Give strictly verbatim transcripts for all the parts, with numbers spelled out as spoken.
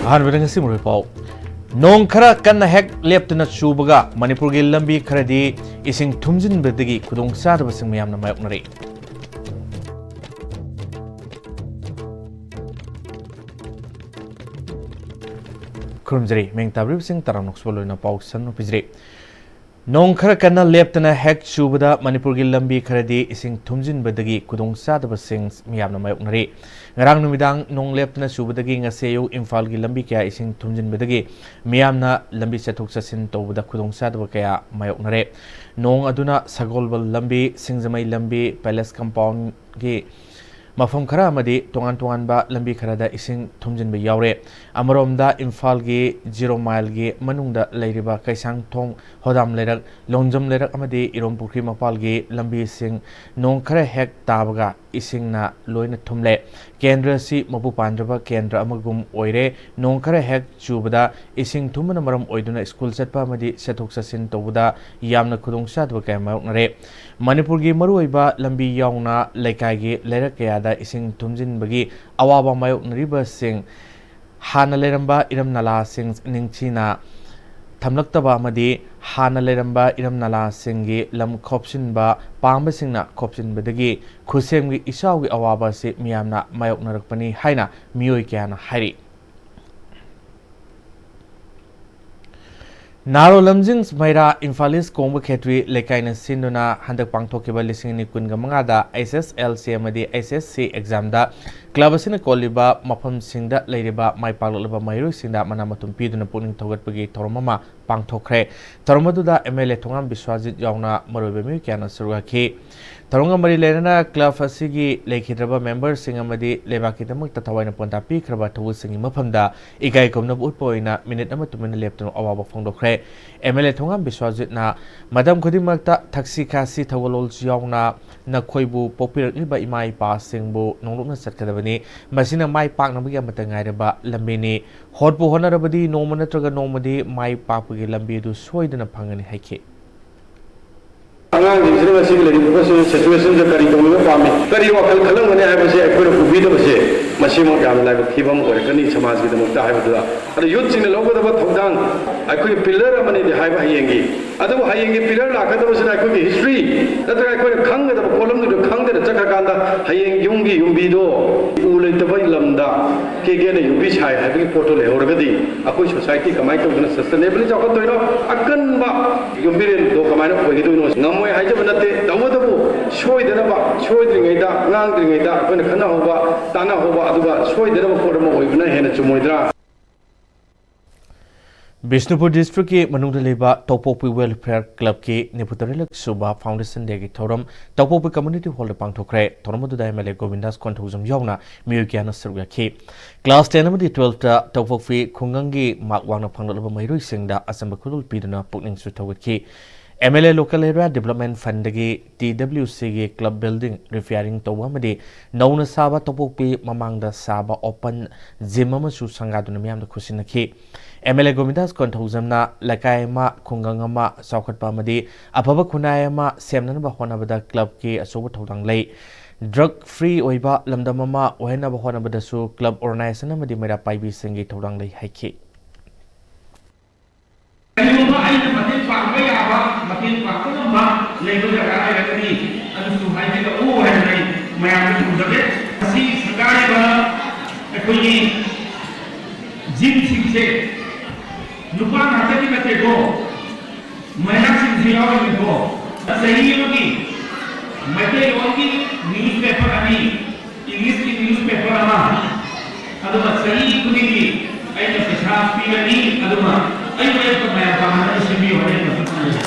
ꯑꯍꯥꯟꯕꯗ ꯉꯁꯤ ꯃꯔꯨꯑꯣꯏ ꯄꯥꯎ꯫ ꯅꯣꯡ ꯈꯔ ꯀꯟꯅ ꯍꯦꯛ ꯂꯦꯞꯇꯅ ꯆꯨꯕꯒ ꯃꯅꯤꯄꯨꯔꯒꯤ ꯂꯝꯕꯤ ꯈꯔꯗꯤ ꯏꯁꯤꯡ ꯊꯨꯝꯖꯤꯟꯕꯗꯒꯤ ꯈꯨꯗꯣꯡꯆꯥꯗꯕꯁꯤꯡ ꯃꯌꯥꯝꯅ ꯃꯥꯌꯣꯛꯅꯔꯤ꯫ ꯈꯨꯔꯨꯝꯖꯔꯤ꯫ ꯃꯤꯡ ꯇꯥꯕꯤꯔꯤꯕꯁꯤꯡ ꯇꯔꯥꯝꯅ ꯑꯣꯛꯆꯕ ꯂꯣꯏꯅ ꯄꯥꯎ ꯁꯟꯅ ꯄꯤꯖꯔꯤ꯫ ꯅꯣꯡ ꯈꯔ ꯀꯟꯅ ꯂꯦꯞꯇꯅ ꯍꯦꯛ ꯆꯨꯕꯗ ꯃꯅꯤꯄꯨꯔꯒꯤ ꯂꯝꯕꯤ ꯈꯔꯗꯤ ꯏꯁꯤꯡ ꯊꯨꯝꯖꯤꯟꯕꯗꯒꯤ ꯈꯨꯗꯣꯡꯆꯥꯗꯕꯁꯤꯡ ꯃꯤꯌꯥꯝꯅ ꯃꯥꯌꯣꯛꯅꯔꯤ꯫ ꯉꯔꯥꯡ ꯅꯨꯃꯤꯗꯥꯡ ꯅꯣꯡ ꯂꯦꯞꯇꯅ ꯆꯨꯕꯗꯒꯤ ꯉꯁꯤ ꯑꯌꯨꯛ ꯏꯝꯐꯥꯜꯒꯤ ꯂꯝꯕꯤ ꯀꯌꯥ ꯏꯁꯤꯡ ꯊꯨꯝꯖꯤꯟꯕꯗꯒꯤ ꯃꯤꯌꯥꯝꯅ ꯂꯝꯕꯤ ꯆꯠꯊꯣꯛ ꯆꯠꯁꯤꯟ ꯇꯧꯕꯗ ꯈꯨꯗꯣꯡꯆꯥꯗꯕ ꯀꯌꯥ ꯃꯥꯌꯣꯛꯅꯔꯦ꯫ ꯅꯣꯡ ꯑꯗꯨꯅ ꯁꯒꯣꯜꯕꯜ ꯂꯝꯕꯤ, ꯁꯤꯡꯖꯃꯩ ꯂꯝꯕꯤ, ꯄꯦꯂꯦꯁ ꯀꯝꯄꯥꯎꯟꯒꯤ ꯃꯐꯝ ꯈꯔ ꯑꯃꯗꯤ ꯇꯣꯉꯥꯟ ꯇꯣꯉꯥꯟꯕ ꯂꯝꯕꯤ ꯈꯔꯗ ꯏꯁꯤꯡ ꯊꯨꯝꯖꯤꯟꯕ ꯌꯥꯎꯔꯦ꯫ ꯑꯃꯔꯣꯝꯗ ꯏꯝꯐꯥꯜꯒꯤ ꯖꯤꯔꯣ ꯃꯥꯏꯜꯒꯤ ꯃꯅꯨꯡꯗ ꯂꯩꯔꯤꯕ ꯀꯩꯁꯥꯡꯊꯣꯡ, ꯍꯣꯗꯥꯝ ꯂꯩꯔꯛ, ꯂꯣꯡꯖꯝ ꯂꯩꯔꯛ ꯑꯃꯗꯤ ꯏꯔꯣꯝ ꯄꯨꯈ꯭ꯔꯤ ꯃꯄꯥꯜꯒꯤ ꯂꯝꯕꯤꯁꯤꯡ ꯅꯣꯡ ꯈꯔ ꯍꯦꯛ ꯇꯥꯕꯒ ꯏꯁꯤꯡꯅ ꯂꯣꯏꯅ ꯊꯨꯝꯂꯦ꯫ ꯀꯦꯟꯗ꯭ꯔ ꯑꯁꯤ ꯃꯄꯨ ꯄꯥꯟꯗ꯭ꯔꯕ ꯀꯦꯟꯗ꯭ꯔ ꯑꯃꯒꯨꯝ ꯑꯣꯏꯔꯦ꯫ ꯅꯣꯡ ꯈꯔ ꯍꯦꯛ ꯆꯨꯕꯗ ꯏꯁꯤꯡ ꯊꯨꯝꯕꯅ ꯃꯔꯝ ꯑꯣꯏꯗꯨꯅ ꯁ꯭ꯀꯨꯜ ꯆꯠꯄ ꯑꯃꯗꯤ ꯆꯠꯊꯣꯛ ꯆꯠꯁꯤꯟ ꯇꯧꯕꯗ ꯌꯥꯝꯅ ꯈꯨꯗꯣꯡꯆꯥꯗꯕ ꯀꯌꯥ ꯃꯥꯌꯣꯛꯅꯔꯦ꯫ ꯃꯅꯤꯄꯨꯔꯒꯤ ꯃꯔꯨꯑꯣꯏꯕ ꯂꯝꯕꯤ ꯌꯥꯎꯅ ꯂꯩꯀꯥꯏꯒꯤ ꯂꯩꯔꯛ ꯀꯌꯥꯗ ꯏꯁꯤꯡ ꯊꯨꯝꯖꯤꯟꯕꯒꯤ ꯑꯋꯥꯕ ꯃꯥꯌꯣꯛꯅꯔꯤꯕꯁꯤꯡ ꯍꯥꯟꯅ ꯂꯩꯔꯝꯕ ꯏꯔꯝ ꯅꯂꯥꯁꯤꯡ ꯅꯤꯡꯊꯤꯅ ꯊꯝꯂꯛꯇꯕ ꯑꯃꯗꯤ ꯍꯥꯟꯅ ꯂꯩꯔꯝꯕ ꯏꯔꯝ ꯅꯂꯥꯁꯤꯡꯒꯤ ꯂꯝ ꯈꯣꯞꯆꯤꯟꯕ ꯄꯥꯝꯕꯁꯤꯡꯅ ꯈꯣꯞꯆꯤꯟꯕꯗꯒꯤ ꯈꯨꯠꯁꯦꯝꯒꯤ ꯏꯆꯥꯎꯒꯤ ꯑꯋꯥꯕ ꯑꯁꯤ ꯃꯤꯌꯥꯝꯅ ꯃꯥꯌꯣꯛꯅꯔꯛꯄꯅꯤ ꯍꯥꯏꯅ ꯃꯤꯑꯣꯏ ꯀꯌꯥꯅ ꯍꯥꯏꯔꯤ꯫ ꯅꯥꯔꯣ ꯂꯝꯖꯤꯡ ꯃꯩꯔꯥ ꯏꯝꯐꯥꯜ ꯏꯁ ꯀꯣꯡꯕ ꯈꯦꯇ꯭ꯔꯤ ꯂꯩꯀꯥꯏꯅ ꯁꯤꯟꯗꯨꯅ ꯍꯟꯗꯛ ꯄꯥꯡꯊꯣꯛꯈꯤꯕ ꯂꯤꯁꯤꯡ ꯑꯅꯤ ꯀꯨꯟꯒ ꯃꯉꯥꯗ ꯑꯩꯆ ꯑꯦꯁ ꯑꯦꯜ ꯁꯤ ꯑꯃꯗꯤ ꯑꯩꯆ ꯑꯦꯁ ꯁꯤ ꯑꯦꯛꯖꯥꯝꯗ ꯀ꯭ꯂꯕ ꯑꯁꯤꯅ ꯀꯣꯜꯂꯤꯕ ꯃꯐꯝꯁꯤꯡꯗ ꯂꯩꯔꯤꯕ ꯃꯥꯏ ꯄꯥꯛꯂꯛꯂꯕ ꯃꯍꯩꯔꯣꯏꯁꯤꯡꯗ ꯃꯅꯥ ꯃꯊꯨꯝ ꯄꯤꯗꯨꯅ ꯄꯨꯛꯅꯤꯡ ꯊꯧꯒꯠꯄꯒꯤ ꯊꯧꯔꯝ ꯑꯃ ꯄꯥꯡꯊꯣꯛꯈ꯭ꯔꯦ꯫ ꯊꯧꯔꯝ ꯑꯗꯨꯗ ꯑꯦꯝ ꯑꯦꯜ ꯑꯦ ꯊꯣꯉꯥꯝ ꯕꯤꯁ꯭ꯋꯥꯖꯤꯠ ꯌꯥꯎꯅ ꯃꯔꯨꯑꯣꯏꯕ ꯃꯤꯑꯣꯏ ꯀꯌꯥꯅ ꯁꯔꯨꯛ ꯌꯥꯈꯤ꯫ ꯊꯧꯔꯝꯒ ꯃꯔꯤ ꯂꯩꯅꯅ ꯀ꯭ꯂꯕ ꯑꯁꯤꯒꯤ ꯂꯩꯈꯤꯗ꯭ꯔꯕ ꯃꯦꯝꯕꯔꯁꯤꯡ ꯑꯃꯗꯤ ꯂꯩꯕꯥꯛꯀꯤꯗꯃꯛꯇ ꯊꯋꯥꯏꯅ ꯄꯣꯟꯊꯥ ꯄꯤꯈ꯭ꯔꯕ ꯊꯧꯕꯨꯁꯤꯡꯒꯤ ꯃꯐꯝꯗ ꯏꯀꯥꯏ ꯈꯨꯝꯅꯕ ꯎꯠꯄ ꯑꯣꯏꯅ ꯃꯤꯅꯤꯠ ꯑꯃ ꯇꯨꯃꯤꯟꯅ ꯂꯦꯞꯇꯨꯅ ꯑꯋꯥꯕ ꯐꯣꯡꯗꯣꯛꯈ꯭ꯔꯦ꯫ ꯑꯦꯝ ꯑꯦꯜ ꯑꯦ ꯊꯣꯉꯥꯝ ꯕꯤꯁ꯭ꯋꯥꯖꯤꯠꯅ ꯃꯇꯝ ꯈꯨꯗꯤꯡꯃꯛꯇ ꯊꯛꯁꯤ ꯈꯥꯁꯤ ꯊꯧꯒꯜꯂꯣꯟꯁꯨ ꯌꯥꯎꯅ ꯅꯈꯣꯏꯕꯨ ꯄꯣꯛꯄꯤꯔꯛꯂꯤꯕ ꯏꯃꯥ ꯏꯄꯥꯁꯤꯡꯕꯨ ꯅꯣꯡꯂꯨꯛꯅ ꯆꯠꯀꯗꯕꯅꯤ꯫ ꯃꯁꯤꯅ ꯃꯥꯏ ꯄꯥꯛꯅꯕꯒꯤ ꯑꯃꯠꯇ ꯉꯥꯏꯔꯕ ꯂꯝꯕꯤꯅꯤ꯫ ꯍꯣꯠꯄꯨ ꯍꯣꯠꯅꯔꯕꯗꯤ ꯅꯣꯡꯃ ꯅꯠꯇ꯭ꯔꯒ ꯅꯣꯡꯃꯗꯤ ꯃꯥꯏ ꯄꯥꯛꯄꯒꯤ ꯂꯝꯕꯤ ꯑꯗꯨ ꯁꯣꯏꯗꯅ ꯐꯪꯒꯅꯤ ꯍꯥꯏꯈꯤ꯫ ꯑꯉꯥꯡꯁꯤꯡꯁꯤꯅ ꯉꯁꯤꯒꯤ ꯂꯩꯔꯤꯕ ꯁꯤꯆꯨꯋꯦꯁꯟꯁꯦ ꯀꯔꯤ ꯇꯧꯅꯤꯡꯕ ꯄꯥꯝꯃꯤ, ꯀꯔꯤ ꯋꯥꯈꯜ ꯈꯜꯂꯝꯒꯅꯤ ꯍꯥꯏꯕꯁꯦ ꯑꯩꯈꯣꯏꯅ ꯎꯕꯤꯗꯕꯁꯦ ꯃꯁꯤꯃꯛ ꯌꯥꯝꯅ ꯂꯥꯏꯕꯛ ꯊꯤꯕ ꯑꯃ ꯑꯣꯏꯔꯛꯀꯅꯤ ꯁꯃꯥꯖꯒꯤꯗꯃꯛꯇ ꯍꯥꯏꯕꯗꯨꯗ꯫ ꯑꯗꯣ ꯌꯨꯠꯁꯤꯡꯅ ꯂꯧꯒꯗꯕ ꯊꯧꯗꯥꯡ ꯑꯩꯈꯣꯏꯒꯤ ꯄꯤꯂꯔ ꯑꯃꯅꯤꯗꯤ ꯍꯥꯏꯕ ꯍꯌꯦꯡꯒꯤ꯫ ꯑꯗꯨꯕꯨ ꯍꯌꯦꯡꯒꯤ ꯄꯤꯂꯔ ꯂꯥꯛꯀꯗꯕꯁꯤꯅ ꯑꯩꯈꯣꯏꯒꯤ ꯍꯤꯁꯇ꯭ꯔꯤ ꯅꯠꯇ꯭ꯔꯒ ꯑꯩꯈꯣꯏꯅ ꯈꯪꯒꯗꯕ ꯄꯣꯠꯂꯝꯗꯨꯗ ꯈꯪꯗꯅ ꯆꯠꯈ꯭ꯔꯀꯥꯟꯗ ꯍꯌꯦꯡ ꯌꯨꯝꯒꯤ ꯌꯨꯝꯕꯤꯗꯣ ꯎ ꯂꯩꯇꯕ ꯂꯝꯗ ꯀꯦꯒꯦꯅ ꯌꯨꯝꯕꯤ ꯁꯥꯏ ꯍꯥꯏꯕꯒꯤ ꯄꯣꯠꯇꯣ ꯂꯩꯍꯧꯔꯒꯗꯤ ꯑꯩꯈꯣꯏ ꯁꯣꯁꯥꯏꯇꯤ ꯀꯃꯥꯏꯅ ꯇꯧꯗꯅ ꯁꯁꯇꯦꯅꯦꯕꯜꯂꯤ ꯆꯥꯎꯈꯠꯇꯣꯏꯅꯣ? ꯑꯀꯟꯕ ꯌꯨꯝꯕꯤꯔꯦꯟꯗꯣ ꯀꯃꯥꯏꯅ ꯑꯣꯏꯒꯗꯣꯏꯅꯣ? ꯉꯝꯃꯣꯏ ꯍꯥꯏꯖꯕ ꯅꯠꯇꯦ, ꯇꯧꯕꯇꯕꯨ ꯁꯣꯏꯗꯅꯕ, ꯁꯣꯏꯗ꯭ꯔꯤꯉꯩꯗ, ꯉꯥꯡꯗ꯭ꯔꯤꯉꯩꯗ ꯑꯩꯈꯣꯏꯅ ꯈꯟꯅꯍꯧꯕ, ꯇꯥꯟꯅꯍꯧꯕ, ꯑꯗꯨꯒ ꯁꯣꯏꯗꯅꯕ ꯄꯣꯠ ꯑꯃ ꯑꯣꯏꯕꯅ ꯍꯦꯟꯅ ꯆꯨꯝꯃꯣꯏꯗ꯭ꯔꯥ? ꯕꯤꯁꯅꯨꯄꯨꯔ ꯗꯤꯁꯇ꯭ꯔꯤꯛꯀꯤ ꯃꯅꯨꯡꯗ ꯂꯩꯕ ꯇꯧꯄꯣꯛꯄꯤ ꯋꯦꯜꯐꯤꯌꯔ ꯀ꯭ꯂꯕꯀꯤ ꯅꯤꯐꯨ ꯇꯔꯦꯠꯂꯛ ꯁꯨꯕ ꯐꯥꯎꯟꯗꯦꯁꯟ ꯗꯦꯒꯤ ꯊꯧꯔꯝ ꯇꯧꯄꯣꯛꯄꯤ ꯀꯝꯃ꯭ꯌꯨꯅꯤꯇꯤ ꯍꯣꯜꯗ ꯄꯥꯡꯊꯣꯛꯈ꯭ꯔꯦ꯫ ꯊꯧꯔꯝ ꯑꯗꯨꯗ ꯑꯦꯝ ꯑꯦꯜ ꯑꯦ ꯒꯣꯕꯤꯟꯗꯥꯁ ꯀꯣꯟꯊꯧꯖꯝ ꯌꯥꯎꯅ ꯃꯤꯑꯣꯏ ꯀꯌꯥꯅ ꯁꯔꯨꯛ ꯌꯥꯈꯤ꯫ ꯀ꯭ꯂꯥꯁ ꯇꯦꯟ ꯑꯃꯗꯤ ꯇꯨꯋꯦꯜꯐꯇ ꯇꯧꯄꯣꯛꯄꯤ ꯈꯨꯡꯒꯪꯒꯤ ꯃꯥꯔꯛ ꯋꯥꯡꯅ ꯐꯪꯂꯛꯂꯕ ꯃꯍꯩꯔꯣꯏꯁꯤꯡꯗ ꯑꯆꯝꯕ ꯈꯨꯗꯣꯜ ꯄꯤꯗꯨꯅ ꯄꯨꯛꯅꯤꯡꯁꯨ ꯊꯧꯒꯠꯈꯤ꯫ M L A local area development ꯐꯟꯗꯒꯤ ꯇꯤ ꯗꯕ꯭ꯂꯤꯎ ꯁꯤꯒꯤ ꯀ꯭ꯂꯕ ꯕꯤꯜꯗꯤꯡ ꯔꯤꯄꯤꯌꯥꯔꯤꯡ ꯇꯧꯕ ꯑꯃꯗꯤ ꯅꯧꯅ ꯁꯥꯕ ꯇꯧꯄꯣꯛꯄꯤ ꯃꯃꯥꯡꯗ ꯁꯥꯕ ꯑꯣꯄꯟ ꯖꯤꯝ ꯑꯃꯁꯨ ꯁꯪꯒꯥꯗꯨꯅ ꯃꯤꯌꯥꯝꯗ ꯈꯨꯠꯁꯤꯟꯅꯈꯤ꯫ ꯑꯦꯝ ꯑꯦꯜ ꯑꯦ ꯒꯣꯕꯤꯟꯗꯥꯁ ꯀꯣꯟꯊꯧꯖꯝꯅ ꯂꯩꯀꯥꯏ ꯑꯃ, ꯈꯨꯡꯒꯪ ꯑꯃ ꯆꯥꯎꯈꯠꯄ ꯑꯃꯗꯤ ꯑꯐꯕ ꯈꯨꯟꯅꯥꯏ ꯑꯃ ꯁꯦꯝꯅꯅꯕ ꯍꯣꯠꯅꯕꯗ ꯀ꯭ꯂꯕꯀꯤ ꯑꯆꯧꯕ ꯊꯧꯗꯥꯡ ꯂꯩ꯫ ꯗ꯭ꯔꯒ ꯐ꯭ꯔꯤ ꯑꯣꯏꯕ ꯂꯝꯗꯝ ꯑꯃ ꯑꯣꯏꯍꯟꯅꯕ ꯍꯣꯠꯅꯕꯗꯁꯨ ꯀ꯭ꯂꯕ ꯑꯣꯔꯒꯅꯥꯏꯖꯦꯁꯟ ꯑꯃꯗꯤ ꯃꯩꯔꯥ ꯄꯥꯏꯕꯤꯁꯤꯡꯒꯤ ꯊꯧꯗꯥꯡ ꯂꯩ ꯍꯥꯏꯈꯤ꯫ ꯀꯔꯤꯒꯨꯝꯕ ꯑꯩꯅ ꯃꯇꯦꯡ ꯄꯥꯡꯕ ꯌꯥꯕ, ꯃꯇꯦꯡ ꯄꯥꯡꯕ ꯉꯝꯕ ꯂꯩꯕ ꯖꯒꯥ ꯂꯩꯔꯒꯗꯤ ꯑꯗꯨꯁꯨ ꯍꯥꯏꯕꯤꯔꯛꯎ ꯍꯥꯏꯅ ꯑꯩ ꯃꯌꯥꯝꯗ ꯊꯝꯖꯒꯦ꯫ ꯉꯁꯤ ꯁꯪꯒꯥꯔꯤꯕ ꯑꯩꯈꯣꯏꯒꯤ ꯖꯤꯝꯁꯤꯡꯁꯦ ꯅꯨꯄꯥ ꯉꯥꯛꯇꯗꯤ ꯅꯠꯇꯦꯀꯣ, ꯃꯌꯥꯝꯁꯤꯡꯁꯨ ꯌꯥꯎꯔꯤꯅꯤꯀꯣ꯫ ꯆꯍꯤ ꯑꯃꯒꯤ ꯃꯩꯇꯩꯂꯣꯟꯒꯤ ꯅ꯭ꯌꯨꯁꯄꯦꯄꯔ ꯑꯅꯤ, ꯏꯪꯂꯤꯁꯀꯤ ꯅ꯭ꯌꯨꯁꯄꯦꯄꯔ ꯑꯃ, ꯑꯗꯨꯒ ꯆꯍꯤ ꯈꯨꯗꯤꯡꯒꯤ ꯑꯩꯅ ꯄꯩꯁꯥ ꯄꯤꯔꯅꯤ, ꯑꯗꯨꯒ ꯑꯩ ꯍꯣꯔꯦꯟ ꯃꯌꯥꯝ ꯄꯥꯝꯅꯅꯕ ꯁꯦꯝꯕꯤꯌꯨ ꯍꯥꯏꯅ ꯃꯁꯛ ꯈꯪꯍꯜꯂꯤ꯫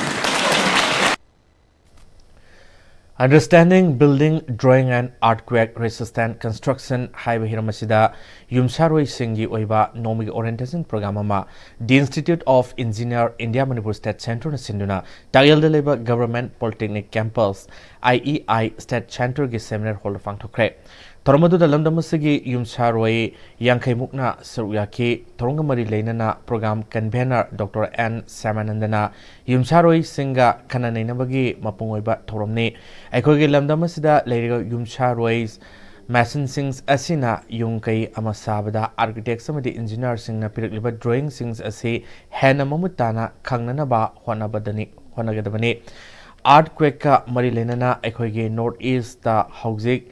Understanding Building, Drawing and Earthquake Resistant Construction ꯍꯥꯏꯕ ꯍꯤꯔꯝ ꯑꯁꯤꯗ ꯌꯨꯝꯁꯥꯔꯣꯏꯁꯤꯡꯒꯤ ꯑꯣꯏꯕ ꯅꯣꯡꯃꯒꯤ ꯑꯣꯔꯤꯌꯦꯟꯇꯦꯁꯟ ꯄ꯭ꯔꯣꯒ꯭ꯔꯥꯝ ꯑꯃ The Institute of Engineer India Manipur State Centreꯅ ꯁꯤꯟꯗꯨꯅ ꯇꯥꯛꯌꯦꯜꯗ ꯂꯩꯕ ꯒꯚꯔꯟꯃꯦꯟꯠ ꯄꯣꯂꯤꯇꯦꯛꯅꯤꯛ ꯀꯦꯝꯄꯁ, ꯑꯥꯏ ꯏ ꯑꯥꯏ, ꯁ꯭ꯇꯦꯠ ꯁꯦꯟꯇꯔꯒꯤ ꯁꯦꯃꯤꯅꯥꯔ ꯍꯣꯜꯗ ꯄꯥꯡꯊꯣꯛꯈ꯭ꯔꯦ꯫ ꯊꯧꯔꯝ ꯑꯗꯨꯗ ꯂꯝꯗꯝ ꯑꯁꯤꯒꯤ ꯌꯨꯝꯁꯥꯔꯣꯏ ꯌꯥꯡꯈꯩ ꯃꯨꯛꯅ ꯁꯔꯨꯛ ꯌꯥꯈꯤ꯫ ꯊꯧꯔꯝꯒ ꯃꯔꯤ ꯂꯩꯅꯅ program convener Doctor N ꯁ꯭ꯌꯥꯃꯥꯅꯟꯗꯅ ꯌꯨꯝꯁꯥꯔꯣꯏꯁꯤꯡꯒ ꯈꯟꯅ ꯅꯩꯅꯕꯒꯤ ꯃꯄꯨꯡ ꯑꯣꯏꯕ ꯊꯧꯔꯝꯅꯤ꯫ ꯑꯩꯈꯣꯏꯒꯤ ꯂꯝꯗꯝ ꯑꯁꯤꯗ ꯂꯩꯔꯤꯕ ꯌꯨꯝꯁꯥꯔꯣꯏ masonꯁꯤꯡ ꯑꯁꯤꯅ ꯌꯨꯝ ꯀꯩ ꯑꯃ ꯁꯥꯕꯗ architects ꯑꯃꯗꯤ engineerꯁꯤꯡꯅ ꯄꯤꯔꯛꯂꯤꯕ drawingꯁꯤꯡ ꯑꯁꯤ ꯍꯦꯟꯅ ꯃꯃꯨꯠ ꯇꯥꯅ ꯈꯪꯅꯅꯕ ꯍꯣꯠꯅꯕꯗꯅꯤ, ꯍꯣꯠꯅꯒꯗꯕꯅꯤ꯫ Earthquakeꯀ ꯃꯔꯤ ꯂꯩꯅꯅ ꯑꯩꯈꯣꯏꯒꯤ North Eastꯇ ꯍꯧꯖꯤꯛ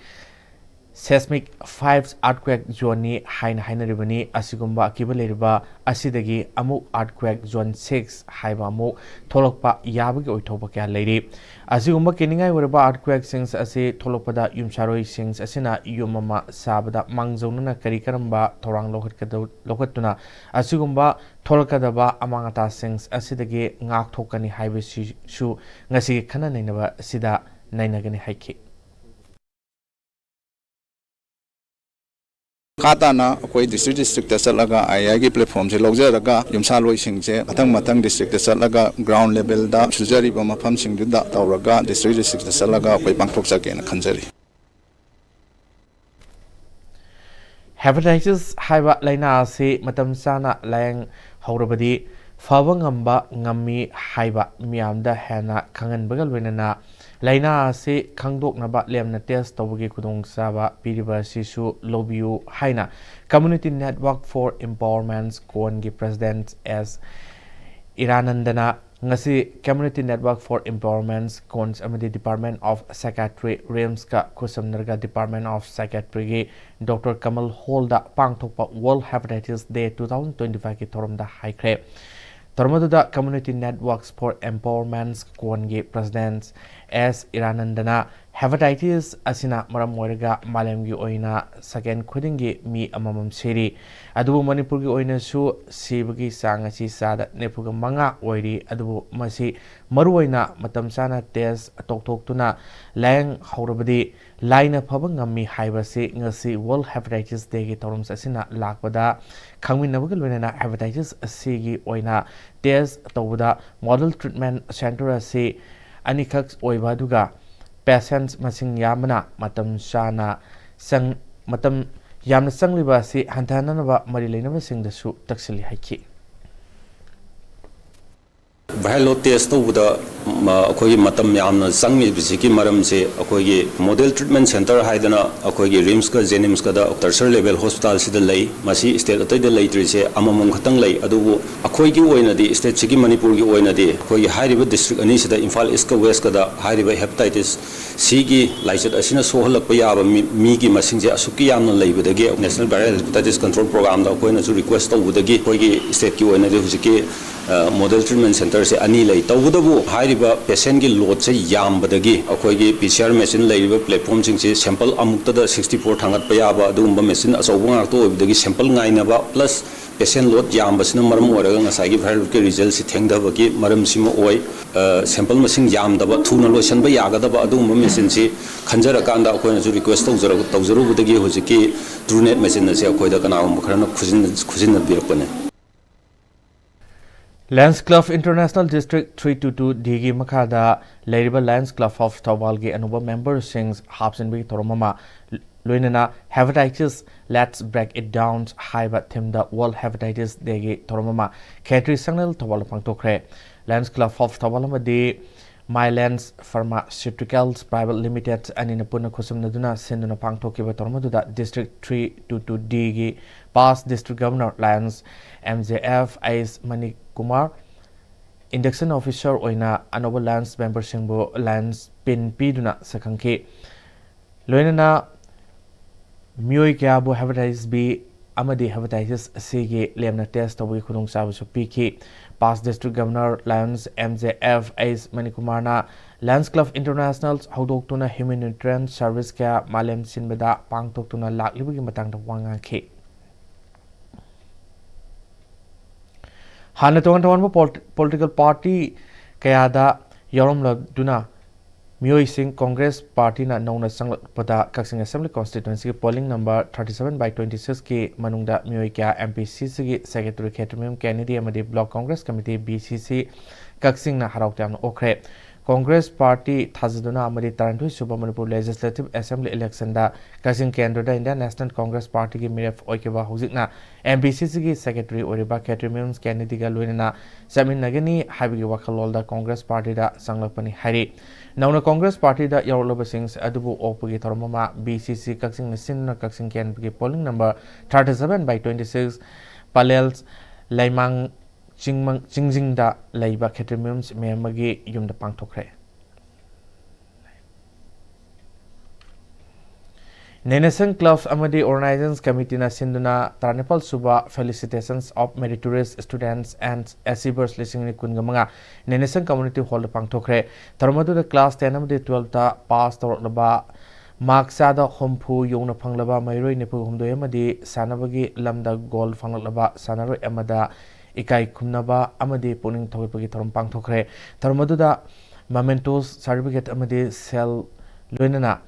seismic five earthquake zoneꯅꯤ ꯍꯥꯏꯅ ꯍꯥꯏꯅꯔꯤꯕꯅꯤ꯫ ꯑꯁꯤꯒꯨꯝꯕ ꯑꯀꯤꯕ ꯂꯩꯔꯤꯕ ꯑꯁꯤꯗꯒꯤ ꯑꯃꯨꯛ earthquake zone six ꯍꯥꯏꯕ ꯑꯃꯨꯛ ꯊꯣꯛꯂꯛꯄ ꯌꯥꯕꯒꯤ ꯑꯣꯏꯊꯣꯛꯄ ꯀꯌꯥ ꯂꯩꯔꯤ꯫ ꯑꯁꯤꯒꯨꯝꯕ ꯀꯤꯅꯤꯡꯉꯥꯏ ꯑꯣꯏꯔꯕ earthquakeꯁꯤꯡ ꯑꯁꯤ ꯊꯣꯛꯂꯛꯄꯗ ꯌꯨꯝꯁꯥꯔꯣꯏꯁꯤꯡ ꯑꯁꯤꯅ ꯌꯨꯝ ꯑꯃ ꯁꯥꯕꯗ ꯃꯥꯡꯖꯧꯅꯅ ꯀꯔꯤ ꯀꯔꯝꯕ ꯊꯧꯔꯥꯡ ꯂꯧꯈꯠꯀꯗꯧ-, ꯂꯧꯈꯠꯇꯨꯅ ꯑꯁꯤꯒꯨꯝꯕ ꯊꯣꯛꯂꯛꯀꯗꯕ ꯑꯃꯥꯡ ꯑꯇꯥꯁꯤꯡ ꯑꯁꯤꯗꯒꯤ ꯉꯥꯛꯊꯣꯛꯀꯅꯤ ꯍꯥꯏꯕꯁꯤꯁꯨ ꯉꯁꯤꯒꯤ ꯈꯟꯅ ꯅꯩꯅꯕ ꯑꯁꯤꯗ ꯅꯩꯅꯒꯅꯤ ꯍꯥꯏꯈꯤ꯫ ꯃꯈꯥ ꯇꯥꯅ ꯑꯩꯈꯣꯏ district districtꯇ ꯆꯠꯂꯒ ꯑꯥꯏ ꯑꯥꯏꯒꯤ platformꯁꯦ ꯂꯧꯖꯔꯒ ꯌꯨꯝꯁꯥꯂꯣꯏꯁꯤꯡꯁꯦ ꯃꯊꯪ ꯃꯊꯪ districtꯇ ꯆꯠꯂꯒ ground levelꯗ ꯁꯨꯖꯔꯤꯕ ꯃꯐꯝꯁꯤꯡꯗꯨꯗ ꯇꯧꯔꯒ district districtꯇ ꯆꯠꯂꯒ ꯑꯩꯈꯣꯏ ꯄꯥꯡꯊꯣꯛꯆꯒꯦꯅ ꯈꯟꯖꯔꯤ꯫ Hepatitis ꯍꯥꯏꯕ ꯂꯥꯏꯅꯥ ꯑꯁꯤ ꯃꯇꯝ ꯆꯥꯅ ꯂꯥꯌꯦꯡ ꯍꯧꯔꯕꯗꯤ ꯐꯕ ꯉꯝꯕ ꯉꯝꯃꯤ ꯍꯥꯏꯕ ꯃꯤꯌꯥꯝꯗ ꯍꯦꯟꯅ ꯈꯪꯍꯟꯕꯒ ꯂꯣꯏꯅꯅ ꯂꯥꯏꯅꯥ ꯑꯁꯤ ꯈꯪꯗꯣꯛꯅꯕ ꯂꯦꯝꯅ test ꯇꯧꯕꯒꯤ ꯈꯨꯗꯣꯡꯆꯥꯕ ꯄꯤꯔꯤꯕ ꯑꯁꯤꯁꯨ ꯂꯧꯕꯤꯌꯨ ꯍꯥꯏꯅ Community Network for Empowerment ꯀꯣꯟꯒꯤ president S ꯏꯔꯥꯅꯟꯗꯅ ꯉꯁꯤ Community Network for Empowerment cons ꯑꯃꯗꯤ Department of Psychiatry RIMSꯀ ꯈꯨꯠꯁꯝꯅꯔꯒ Department of Psychiatryꯒꯤ Doctor Kamal Hallꯗ ꯄꯥꯡꯊꯣꯛꯄ World Hepatitis Day two thousand twenty-fiveꯀꯤ ꯊꯧꯔꯝꯗ ꯍꯥꯏꯈ꯭ꯔꯦ꯫ ꯊꯧꯔꯝ ꯑꯗꯨꯗ Community Networks for Empowerment ꯀꯣꯟꯒꯤ president S ꯏꯔꯥꯅꯟꯗꯅ hepatitis ꯑꯁꯤꯅ ꯃꯔꯝ ꯑꯣꯏꯔꯒ ꯃꯥꯂꯦꯝꯒꯤ ꯑꯣꯏꯅ second ꯈꯨꯗꯤꯡꯒꯤ ꯃꯤ ꯑꯃꯃꯝ ꯁꯤꯔꯤ꯫ ꯑꯗꯨꯕꯨ ꯃꯅꯤꯄꯨꯔꯒꯤ ꯑꯣꯏꯅꯁꯨ ꯁꯤꯕꯒꯤ ꯆꯥꯡ ꯑꯁꯤ ꯆꯥꯗ ꯅꯤꯐꯨꯒ ꯃꯉꯥ ꯑꯣꯏꯔꯤ꯫ ꯑꯗꯨꯕꯨ ꯃꯁꯤ ꯃꯔꯨꯑꯣꯏꯅ ꯃꯇꯝ ꯆꯥꯅ test ꯇꯧꯊꯣꯛꯇꯨꯅ ꯂꯥꯌꯦꯡ ꯍꯧꯔꯕꯗꯤ ꯂꯥꯏꯅ ꯐꯕ ꯉꯝꯃꯤ ꯍꯥꯏꯕꯁꯤ ꯉꯁꯤ World Hepatitis Dayꯒꯤ ꯊꯧꯔꯝ ꯑꯁꯤꯅ ꯂꯥꯛꯄꯗ ꯈꯪꯃꯤꯟꯅꯕꯒ ꯂꯣꯏꯅꯅ hepatitis Cꯒꯤ ꯑꯣꯏꯅ test ꯇꯧꯕꯗ model treatment center ꯑꯁꯤ ꯑꯅꯤꯈꯛ ꯑꯣꯏꯕ ꯑꯗꯨꯒ patients ꯃꯁꯤꯡ ꯌꯥꯝꯕꯅ ꯃꯇꯝ ꯆꯥꯅ ꯆꯪ ꯃꯇꯝ ꯌꯥꯝꯅ ꯆꯪꯂꯤꯕ ꯑꯁꯤ ꯍꯟꯊꯍꯟꯅꯅꯕ ꯃꯔꯤ ꯂꯩꯅꯕꯁꯤꯡꯗꯁꯨ ꯇꯛꯁꯤꯜꯂꯤ ꯍꯥꯏꯈꯤ꯫ Viral load test ꯇꯧꯕꯗ ꯑꯩꯈꯣꯏꯒꯤ ꯃꯇꯝ ꯌꯥꯝꯅ ꯆꯪꯉꯤꯕꯁꯤꯒꯤ ꯃꯔꯝꯁꯦ, ꯑꯩꯈꯣꯏꯒꯤ model treatment centre ꯍꯥꯏꯗꯅ ꯑꯩꯈꯣꯏꯒꯤ RIMSꯀ JNIMSꯀꯗ tertiary level hospitalꯁꯤꯗ ꯂꯩ꯫ ꯃꯁꯤ state ꯑꯇꯩꯗ ꯂꯩꯇ꯭ꯔꯤꯁꯦ ꯑꯃꯃꯝ ꯈꯛꯇꯪ ꯂꯩ꯫ ꯑꯗꯨꯕꯨ ꯑꯩꯈꯣꯏꯒꯤ ꯑꯣꯏꯅꯗꯤ, stateꯁꯤꯒꯤ, ꯃꯅꯤꯄꯨꯔꯒꯤ ꯑꯣꯏꯅꯗꯤ ꯑꯩꯈꯣꯏꯒꯤ ꯍꯥꯏꯔꯤꯕ district ꯑꯅꯤꯁꯤꯗ, ꯏꯝꯐꯥꯜ Eastꯀ Westꯀꯗ ꯍꯥꯏꯔꯤꯕ hepatitis Cꯒꯤ ꯂꯥꯏꯆꯠ ꯑꯁꯤꯅ ꯁꯣꯛꯍꯜꯂꯛꯄ ꯌꯥꯕ ꯃꯤ, ꯃꯤꯒꯤ ꯃꯁꯤꯡꯁꯦ ꯑꯁꯨꯛꯀꯤ ꯌꯥꯝꯅ ꯂꯩꯕꯗꯒꯤ National Viral Hepatitis Control Programꯗ ꯑꯩꯈꯣꯏꯅꯁꯨ request ꯇꯧꯕꯗꯒꯤ ꯑꯩꯈꯣꯏꯒꯤ stateꯀꯤ ꯑꯣꯏꯅꯗꯤ ꯍꯧꯖꯤꯛꯀꯤ model treatment centreꯁꯦ ꯑꯅꯤ ꯂꯩ꯫ ꯇꯧꯕꯇꯕꯨ ꯍꯥꯏꯔꯤꯕ patientꯀꯤ loadꯁꯦ ꯌꯥꯝꯕꯗꯒꯤ ꯑꯩꯈꯣꯏꯒꯤ PCR machine ꯂꯩꯔꯤꯕ platformꯁꯤꯡꯁꯦ sample ꯑꯃꯨꯛꯇꯗ sixty four ꯊꯥꯡꯒꯠꯄ ꯌꯥꯕ ꯑꯗꯨꯒꯨꯝꯕ machine ꯑꯆꯧꯕ ꯉꯥꯛꯇ ꯑꯣꯏꯕꯗꯒꯤ sample ꯉꯥꯏꯅꯕ plus patient load ꯌꯥꯝꯕꯁꯤꯅ ꯃꯔꯝ ꯑꯣꯏꯔꯒ ꯉꯁꯥꯏꯒꯤ viral loadꯀꯤ resultꯁꯤ ꯊꯦꯡꯊꯕꯒꯤ ꯃꯔꯝꯁꯤꯃ ꯑꯣꯏ꯫ Sample ꯃꯁꯤꯡ ꯌꯥꯝꯗꯕ, ꯊꯨꯅ ꯂꯣꯏꯁꯤꯟꯕ ꯌꯥꯒꯗꯕ ꯑꯗꯨꯒꯨꯝꯕ machineꯁꯤ ꯈꯟꯖꯔꯀꯥꯟꯗ ꯑꯩꯈꯣꯏꯅꯁꯨ request ꯇꯧꯖꯔ-, ꯇꯧꯖꯔꯨꯕꯗꯒꯤ ꯍꯧꯖꯤꯛꯀꯤ TrueNat machine ꯑꯁꯤ ꯑꯩꯈꯣꯏꯗ ꯀꯅꯥꯒꯨꯝꯕ ꯈꯔꯅ ꯈꯨꯖꯤꯟ-, ꯈꯨꯖꯤꯟꯅꯕꯤꯔꯛꯄꯅꯤ꯫ Lions Club International District three two two Dꯒꯤ ꯃꯈꯥꯗ ꯂꯩꯔꯤꯕ Lions Club of ꯊꯧꯕꯥꯜꯒꯤ ꯑꯅꯧꯕ memberꯁꯤꯡ ꯍꯥꯞꯆꯤꯟꯕꯒꯤ ꯊꯧꯔꯝ ꯑꯃ, ꯂꯣꯏꯅꯅ Hepatitis Let's Break It Down ꯍꯥꯏꯕ themeꯗ World Hepatitis Dayꯒꯤ ꯊꯧꯔꯝ ꯑꯃ ꯈꯦꯇ꯭ꯔꯤ ꯁꯪꯅꯦꯜ ꯊꯧꯕꯥꯜꯗ ꯄꯥꯡꯊꯣꯛꯈ꯭ꯔꯦ꯫ Lions Club of ꯊꯧꯕꯥꯜ ꯑꯃꯗꯤ Mylands Pharmaceuticals Private Limited ꯑꯅꯤꯅ ꯄꯨꯟꯅ ꯈꯨꯠꯁꯝꯅꯗꯨꯅ ꯁꯤꯟꯗꯨꯅ ꯄꯥꯡꯊꯣꯛꯈꯤꯕ ꯊꯧꯔꯝ ꯑꯗꯨꯗ District three two two Dꯒꯤ past District Governor Lions M J F ꯑꯩꯁ ꯃꯅꯤꯀꯨꯃꯥꯔ, Induction Officer ꯑꯣꯏꯅ ꯑꯅꯧꯕ Lions memberꯁꯤꯡꯕꯨ Lions pin ꯄꯤꯗꯨꯅ ꯁꯛꯈꯪꯈꯤ꯫ ꯂꯣꯏꯅꯅ ꯃꯤꯑꯣꯏ ꯀꯌꯥꯕꯨ Hepatitis B ꯑꯃꯗꯤ Hepatitis Cꯒꯤ ꯂꯦꯝꯅ test ꯇꯧꯕꯒꯤ ꯈꯨꯗꯣꯡꯆꯥꯕꯁꯨ ꯄꯤꯈꯤ꯫ Past District Governor Lions M J F ꯑꯩꯁ ꯃꯅꯤꯀꯨꯃꯥꯔꯅ Lions Club International ꯍꯧꯗꯣꯛꯇꯨꯅ humanitarian service ꯀꯌꯥ ꯃꯥꯂꯦꯝ ꯁꯤꯟꯕꯗ ꯄꯥꯡꯊꯣꯛꯇꯨꯅ ꯂꯥꯛꯂꯤꯕꯒꯤ ꯃꯇꯥꯡꯗ ꯋꯥ ꯉꯥꯡꯈꯤ꯫ ꯍꯥꯟꯅ ꯇꯣꯉꯥꯟ ꯇꯣꯉꯥꯟꯕ ꯄꯣꯜ-, political party ꯀꯌꯥꯗ ꯌꯥꯎꯔꯝꯂꯗꯨꯅ ꯃꯤꯑꯣꯏꯁꯤꯡ Congress partyꯅ ꯅꯧꯅ ꯆꯪꯂꯛꯄꯗ ꯀꯛꯆꯤꯡ Assembly Constituencyꯒꯤ polling number thirty seven by twenty sixꯀꯤ ꯃꯅꯨꯡꯗ ꯃꯤꯑꯣꯏ ꯀꯌꯥ MPCCꯒꯤ Secretary ꯈꯦꯇ꯭ꯔꯤꯃꯌꯨꯝ ꯀꯦꯅꯦꯗꯤ ꯑꯃꯗꯤ Block Congress Committee BCC ꯀꯛꯆꯤꯡꯅ ꯍꯔꯥꯎ ꯇꯌꯥꯝꯅ ꯑꯣꯛꯈ꯭ꯔꯦ꯫ ꯀꯣꯡꯒ꯭ꯔꯦꯁ ꯄꯥꯔꯇꯤ ꯊꯥꯖꯗꯨꯅ ꯑꯃꯗꯤ ꯇꯔꯥꯅꯤꯊꯣꯏ ꯁꯨꯕ ꯃꯅꯤꯄꯨꯔ ꯂꯦꯖꯤꯁꯂꯦꯇꯤꯚ ꯑꯦꯁꯦꯝꯕ꯭ꯂꯤ ꯏꯂꯦꯛꯁꯟꯗ ꯀꯛꯆꯤꯡ ꯀꯦꯟꯗ꯭ꯔꯗ ꯏꯟꯗꯤꯌꯥꯟ ꯅꯦꯁꯅꯦꯜ ꯀꯣꯡꯒ꯭ꯔꯦꯁ ꯄꯥꯔꯇꯤꯒꯤ ꯃꯤꯔꯦꯞ ꯑꯣꯏꯈꯤꯕ ꯍꯧꯖꯤꯛꯅ ꯑꯦꯝ ꯕꯤ ꯁꯤ ꯁꯤꯒꯤ ꯁꯦꯀ꯭ꯔꯦꯇꯔꯤ ꯑꯣꯏꯔꯤꯕ ꯈꯦꯇ꯭ꯔꯤ ꯃꯤꯝꯁ ꯀꯦꯅꯦꯗꯤꯒ ꯂꯣꯏꯅꯅ ꯆꯠꯃꯤꯟꯅꯒꯅꯤ ꯍꯥꯏꯕꯒꯤ ꯋꯥꯈꯜꯂꯣꯟꯗ ꯀꯣꯡꯒ꯭ꯔꯦꯁ ꯄꯥꯔꯇꯤꯗ ꯆꯪꯂꯛꯄꯅꯤ ꯍꯥꯏꯔꯤ꯫ ꯅꯧꯅ ꯀꯣꯡꯒ꯭ꯔꯦꯁ ꯄꯥꯔꯇꯤꯗ ꯌꯥꯎꯔꯛꯂꯕꯁꯤꯡ ꯑꯗꯨꯕꯨ ꯑꯣꯛꯄꯒꯤ ꯊꯧꯔꯝ ꯑꯃ ꯕꯤ ꯁꯤ ꯁꯤ ꯀꯛꯆꯤꯡꯅ ꯁꯤꯟꯗꯨꯅ ꯀꯛꯆꯤꯡ ꯀꯦꯟꯗ꯭ꯔꯒꯤ polling number thirty seven by twenty six Pallel ꯂꯩꯃꯥꯡ ꯆꯤꯡꯃꯪ-, ꯆꯤꯡꯖꯤꯡꯗ ꯂꯩꯕ ꯈꯦꯇ꯭ꯔꯤ ꯃꯤꯝꯁ ꯃꯦꯝ ꯑꯃꯒꯤ ꯌꯨꯝꯗ ꯄꯥꯡꯊꯣꯛꯈ꯭ꯔꯦ꯫ ꯅꯦꯅꯦꯁꯪ ꯀ꯭ꯂꯕ ꯑꯃꯗꯤ ꯑꯣꯔꯒꯅꯥꯏꯖꯤꯡ ꯀꯃꯤꯇꯤꯅ ꯁꯤꯟꯗꯨꯅ ꯇꯔꯥꯅꯤꯄꯥꯜ ꯁꯨꯕ Felicitations of Meritorious Students and Achievers ꯂꯤꯁꯤꯡ ꯑꯅꯤ ꯀꯨꯟꯒ ꯃꯉꯥ ꯅꯦꯅꯦꯁꯪ ꯀꯝꯃ꯭ꯌꯨꯅꯤꯇꯤ ꯍꯣꯜꯗ ꯄꯥꯡꯊꯣꯛꯈ꯭ꯔꯦ꯫ ꯊꯧꯔꯝ ꯑꯗꯨꯗ ꯀ꯭ꯂꯥꯁ ꯇꯦꯟ ꯑꯃꯗꯤ ꯇꯨꯋꯦꯜꯐꯇ ꯄꯥꯁ ꯇꯧꯔꯛꯂꯕ ꯃꯥꯔꯛ ꯆꯥꯗ ꯍꯨꯝꯐꯨ ꯌꯧꯅ ꯐꯪꯂꯕ ꯃꯍꯩꯔꯣꯏ ꯅꯤꯐꯨ ꯍꯨꯝꯗꯣꯏ ꯑꯃꯗꯤ ꯁꯥꯟꯅꯕꯒꯤ ꯂꯝꯗ ꯒꯣꯜ ꯐꯪꯂꯛꯂꯕ ꯁꯥꯟꯅꯔꯣꯏ ꯑꯃꯗ ꯏꯀꯥꯏ ꯈꯨꯝꯅꯕ ꯑꯃꯗꯤ ꯄꯨꯛꯅꯤꯡ ꯊꯧꯒꯠꯄꯒꯤ ꯊꯧꯔꯝ ꯄꯥꯡꯊꯣꯛꯈ꯭ꯔꯦ꯫ ꯊꯧꯔꯝ ꯑꯗꯨꯗ mementos, certificate ꯑꯃꯗꯤ ꯁꯦꯜ ꯂꯣꯏꯅꯅ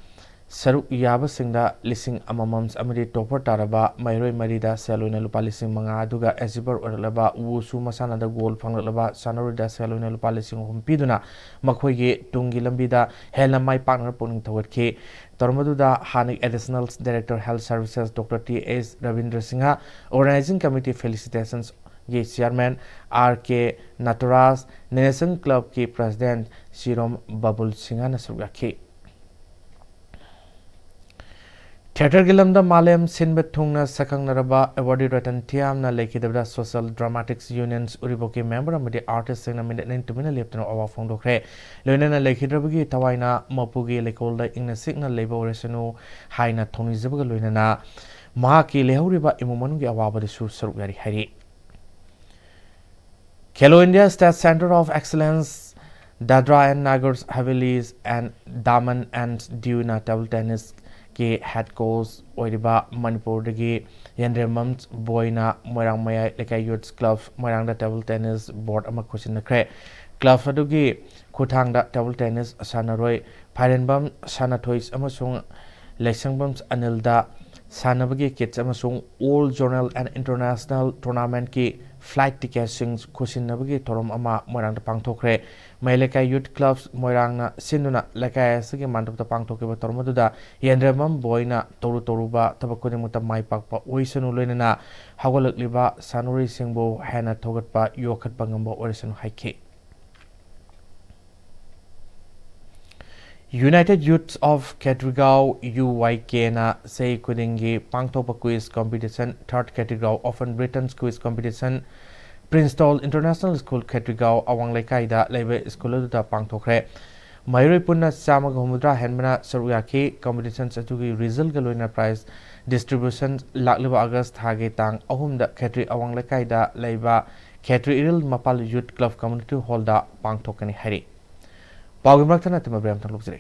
ꯁꯔꯨꯛ ꯌꯥꯕꯁꯤꯡꯗ ꯂꯤꯁꯤꯡ ꯑꯃꯃꯝ ꯑꯃꯗꯤ topper ꯇꯥꯔꯕ ꯃꯍꯩꯔꯣꯏ ꯃꯔꯤꯗ ꯁꯦꯜ ꯑꯣꯏꯅ ꯂꯨꯄꯥ ꯂꯤꯁꯤꯡ ꯃꯉꯥ, ꯑꯗꯨꯒ achiever ꯑꯣꯏꯔꯛꯂꯕ ꯋꯨꯁꯨ ꯃꯁꯥꯟꯅꯗ ꯒꯣꯜ ꯐꯪꯂꯛꯂꯕ ꯁꯥꯟꯅꯔꯣꯏꯗ ꯁꯦꯜ ꯑꯣꯏꯅ ꯂꯨꯄꯥ ꯂꯤꯁꯤꯡ ꯑꯍꯨꯝ ꯄꯤꯗꯨꯅ ꯃꯈꯣꯏꯒꯤ ꯇꯨꯡꯒꯤ ꯂꯝꯕꯤꯗ ꯍꯦꯟꯅ ꯃꯥꯏ ꯄꯥꯛꯅꯕ ꯄꯨꯛꯅꯤꯡ ꯊꯧꯒꯠꯈꯤ꯫ ꯊꯧꯔꯝ ꯑꯗꯨꯗ ꯍꯥꯟꯅꯒꯤ Additional Director Health Services Doctor T H Rabindra Singh, Organizing Committee Felicitations ꯒꯤ chairman R K ꯅꯇꯔꯥꯖ, Nation Club ꯀꯤ president ꯁꯤꯔꯣꯝ ꯕꯕꯨꯜ ꯁꯤꯡꯍꯅ ꯁꯔꯨꯛ ꯌꯥꯈꯤ꯫ ꯊꯤꯌꯦꯇꯔꯒꯤ ꯂꯝꯗ ꯃꯥꯂꯦꯝ ꯁꯤꯟꯕ ꯊꯨꯡꯅ ꯁꯛꯈꯪꯅꯔꯕ awardee ꯔꯇꯟ ꯊꯤꯌꯥꯝꯅ ꯂꯩꯈꯤꯗꯕꯗ Social Dramatics Unions ꯎꯔꯤꯄꯣꯛꯀꯤ member ꯑꯃꯗꯤ artist ꯁꯤꯡꯅ ꯃꯤꯅꯤꯠ ꯑꯅꯤ ꯇꯨꯃꯤꯟꯅ ꯂꯦꯞꯇꯨꯅ ꯑꯋꯥ ꯐꯣꯡꯗꯣꯛꯈ꯭ꯔꯦ꯫ ꯂꯣꯏꯅꯅ ꯂꯩꯈꯤꯗ꯭ꯔꯕꯒꯤ ꯊꯋꯥꯏꯅ ꯃꯄꯨꯒꯤ ꯂꯩꯀꯣꯜꯗ ꯏꯪꯅ ꯆꯤꯛꯅ ꯂꯩꯕ ꯑꯣꯏꯔꯁꯅꯨ ꯍꯥꯏꯅ ꯊꯧꯅꯤꯖꯕꯒ ꯂꯣꯏꯅꯅ ꯃꯍꯥꯛꯀꯤ ꯂꯩꯍꯧꯔꯤꯕ ꯏꯃꯨꯡ ꯃꯅꯨꯡꯒꯤ ꯑꯋꯥꯕꯗꯁꯨ ꯁꯔꯨꯛ ꯌꯥꯔꯤ ꯍꯥꯏꯔꯤ꯫ Khelo India State Centre of Excellence, Dadra and Nagar Haveli and Daman and Diu ꯅ table tennis ꯀꯤ head coach ꯑꯣꯏꯔꯤꯕ ꯃꯅꯤꯄꯨꯔꯗꯒꯤ ꯌꯦꯟꯗ꯭ꯔꯦꯝꯕꯝ ꯕꯣꯏꯅ ꯃꯣꯏꯔꯥꯡ ꯃꯌꯥꯏ ꯂꯩꯀꯥꯏ Youth Club ꯃꯣꯏꯔꯥꯡꯗ table tennis board ꯑꯃ ꯈꯨꯠꯁꯤꯟꯅꯈ꯭ꯔꯦ꯫ Club ꯑꯗꯨꯒꯤ ꯈꯨꯠꯊꯥꯡꯗ table tennis ꯁꯥꯟꯅꯔꯣꯏ ꯐꯥꯏꯔꯦꯟꯕꯝ ꯁꯅꯥꯊꯣꯏ ꯑꯃꯁꯨꯡ ꯂꯩꯁꯪꯕꯝ ꯑꯅꯤꯜꯗ ꯁꯥꯟꯅꯕꯒꯤ kits ꯑꯃꯁꯨꯡ all zonal and international tournament ꯀꯤ ꯐ꯭ꯂꯥꯏꯠ ꯇꯤꯀꯦꯠꯁꯤꯡ ꯈꯨꯠꯁꯤꯟꯅꯕꯒꯤ ꯊꯧꯔꯝ ꯑꯃ ꯃꯣꯏꯔꯥꯡꯗ ꯄꯥꯡꯊꯣꯛꯈ꯭ꯔꯦ꯫ ꯃꯌꯥꯏ ꯂꯩꯀꯥꯏ ꯌꯨꯠ ꯀ꯭ꯂꯕ ꯃꯣꯏꯔꯥꯡꯅ ꯁꯤꯟꯗꯨꯅ ꯂꯩꯀꯥꯏ ꯑꯁꯤꯒꯤ ꯃꯥꯟꯗꯞꯇ ꯄꯥꯡꯊꯣꯛꯈꯤꯕ ꯊꯧꯔꯝ ꯑꯗꯨꯗ ꯌꯦꯟꯗ꯭ꯔꯦꯝꯕꯝ ꯕꯣꯏꯅ ꯇꯧꯔꯨ ꯇꯧꯔꯨꯕ ꯊꯕꯛ ꯈꯨꯗꯤꯡꯃꯛꯇ ꯃꯥꯏ ꯄꯥꯛꯄ ꯑꯣꯏꯁꯅꯨ, ꯂꯣꯏꯅꯅ ꯍꯧꯒꯠꯂꯛꯂꯤꯕ ꯁꯥꯟꯅꯔꯣꯏꯁꯤꯡꯕꯨ ꯍꯦꯟꯅ ꯊꯧꯒꯠꯄ, ꯌꯣꯛꯈꯠꯄ ꯉꯝꯕ ꯑꯣꯏꯔꯁꯅꯨ ꯍꯥꯏꯈꯤ꯫ United Youths of Khetrigao, U Y K ꯅ ꯆꯍꯤ ꯈꯨꯗꯤꯡꯒꯤ ꯄꯥꯡꯊꯣꯛꯄ quiz competition, Third Khetrigao Open Written Quiz Competition, Prince Tall International School, Khetrigao, ꯑꯋꯥꯡ ꯂꯩꯀꯥꯏꯗ ꯂꯩꯕ ꯁ꯭ꯀꯨꯜ ꯑꯗꯨꯗ ꯄꯥꯡꯊꯣꯛꯈ꯭ꯔꯦ꯫ ꯃꯍꯩꯔꯣꯏ ꯄꯨꯟꯅ ꯆꯥꯝꯃꯒ ꯍꯨꯝꯐꯨꯇꯔꯥ ꯍꯦꯟꯕꯅ ꯁꯔꯨꯛ ꯌꯥꯈꯤ꯫ Competitions ꯑꯗꯨꯒꯤ resultꯒ ꯂꯣꯏꯅꯅ prize distribution ꯂꯥꯛꯂꯤꯕ ꯑꯥꯒꯁ ꯊꯥꯒꯤ ꯇꯥꯡ ꯑꯍꯨꯝꯗ ꯈꯦꯇ꯭ꯔꯤ ꯑꯋꯥꯡ ꯂꯩꯀꯥꯏꯗ ꯂꯩꯕ ꯈꯦꯇ꯭ꯔꯤ ꯏꯔꯤꯜ ꯃꯄꯥꯜ Youth Club Community Hallꯗ ꯄꯥꯡꯊꯣꯛꯀꯅꯤ ꯍꯥꯏꯔꯤ꯫ ꯄꯥꯎꯒꯤ ꯃꯔꯛꯇ ꯅꯠꯇꯅ ꯕ꯭ꯔꯦꯝ ꯊꯣꯛꯂꯛꯆꯔꯤ꯫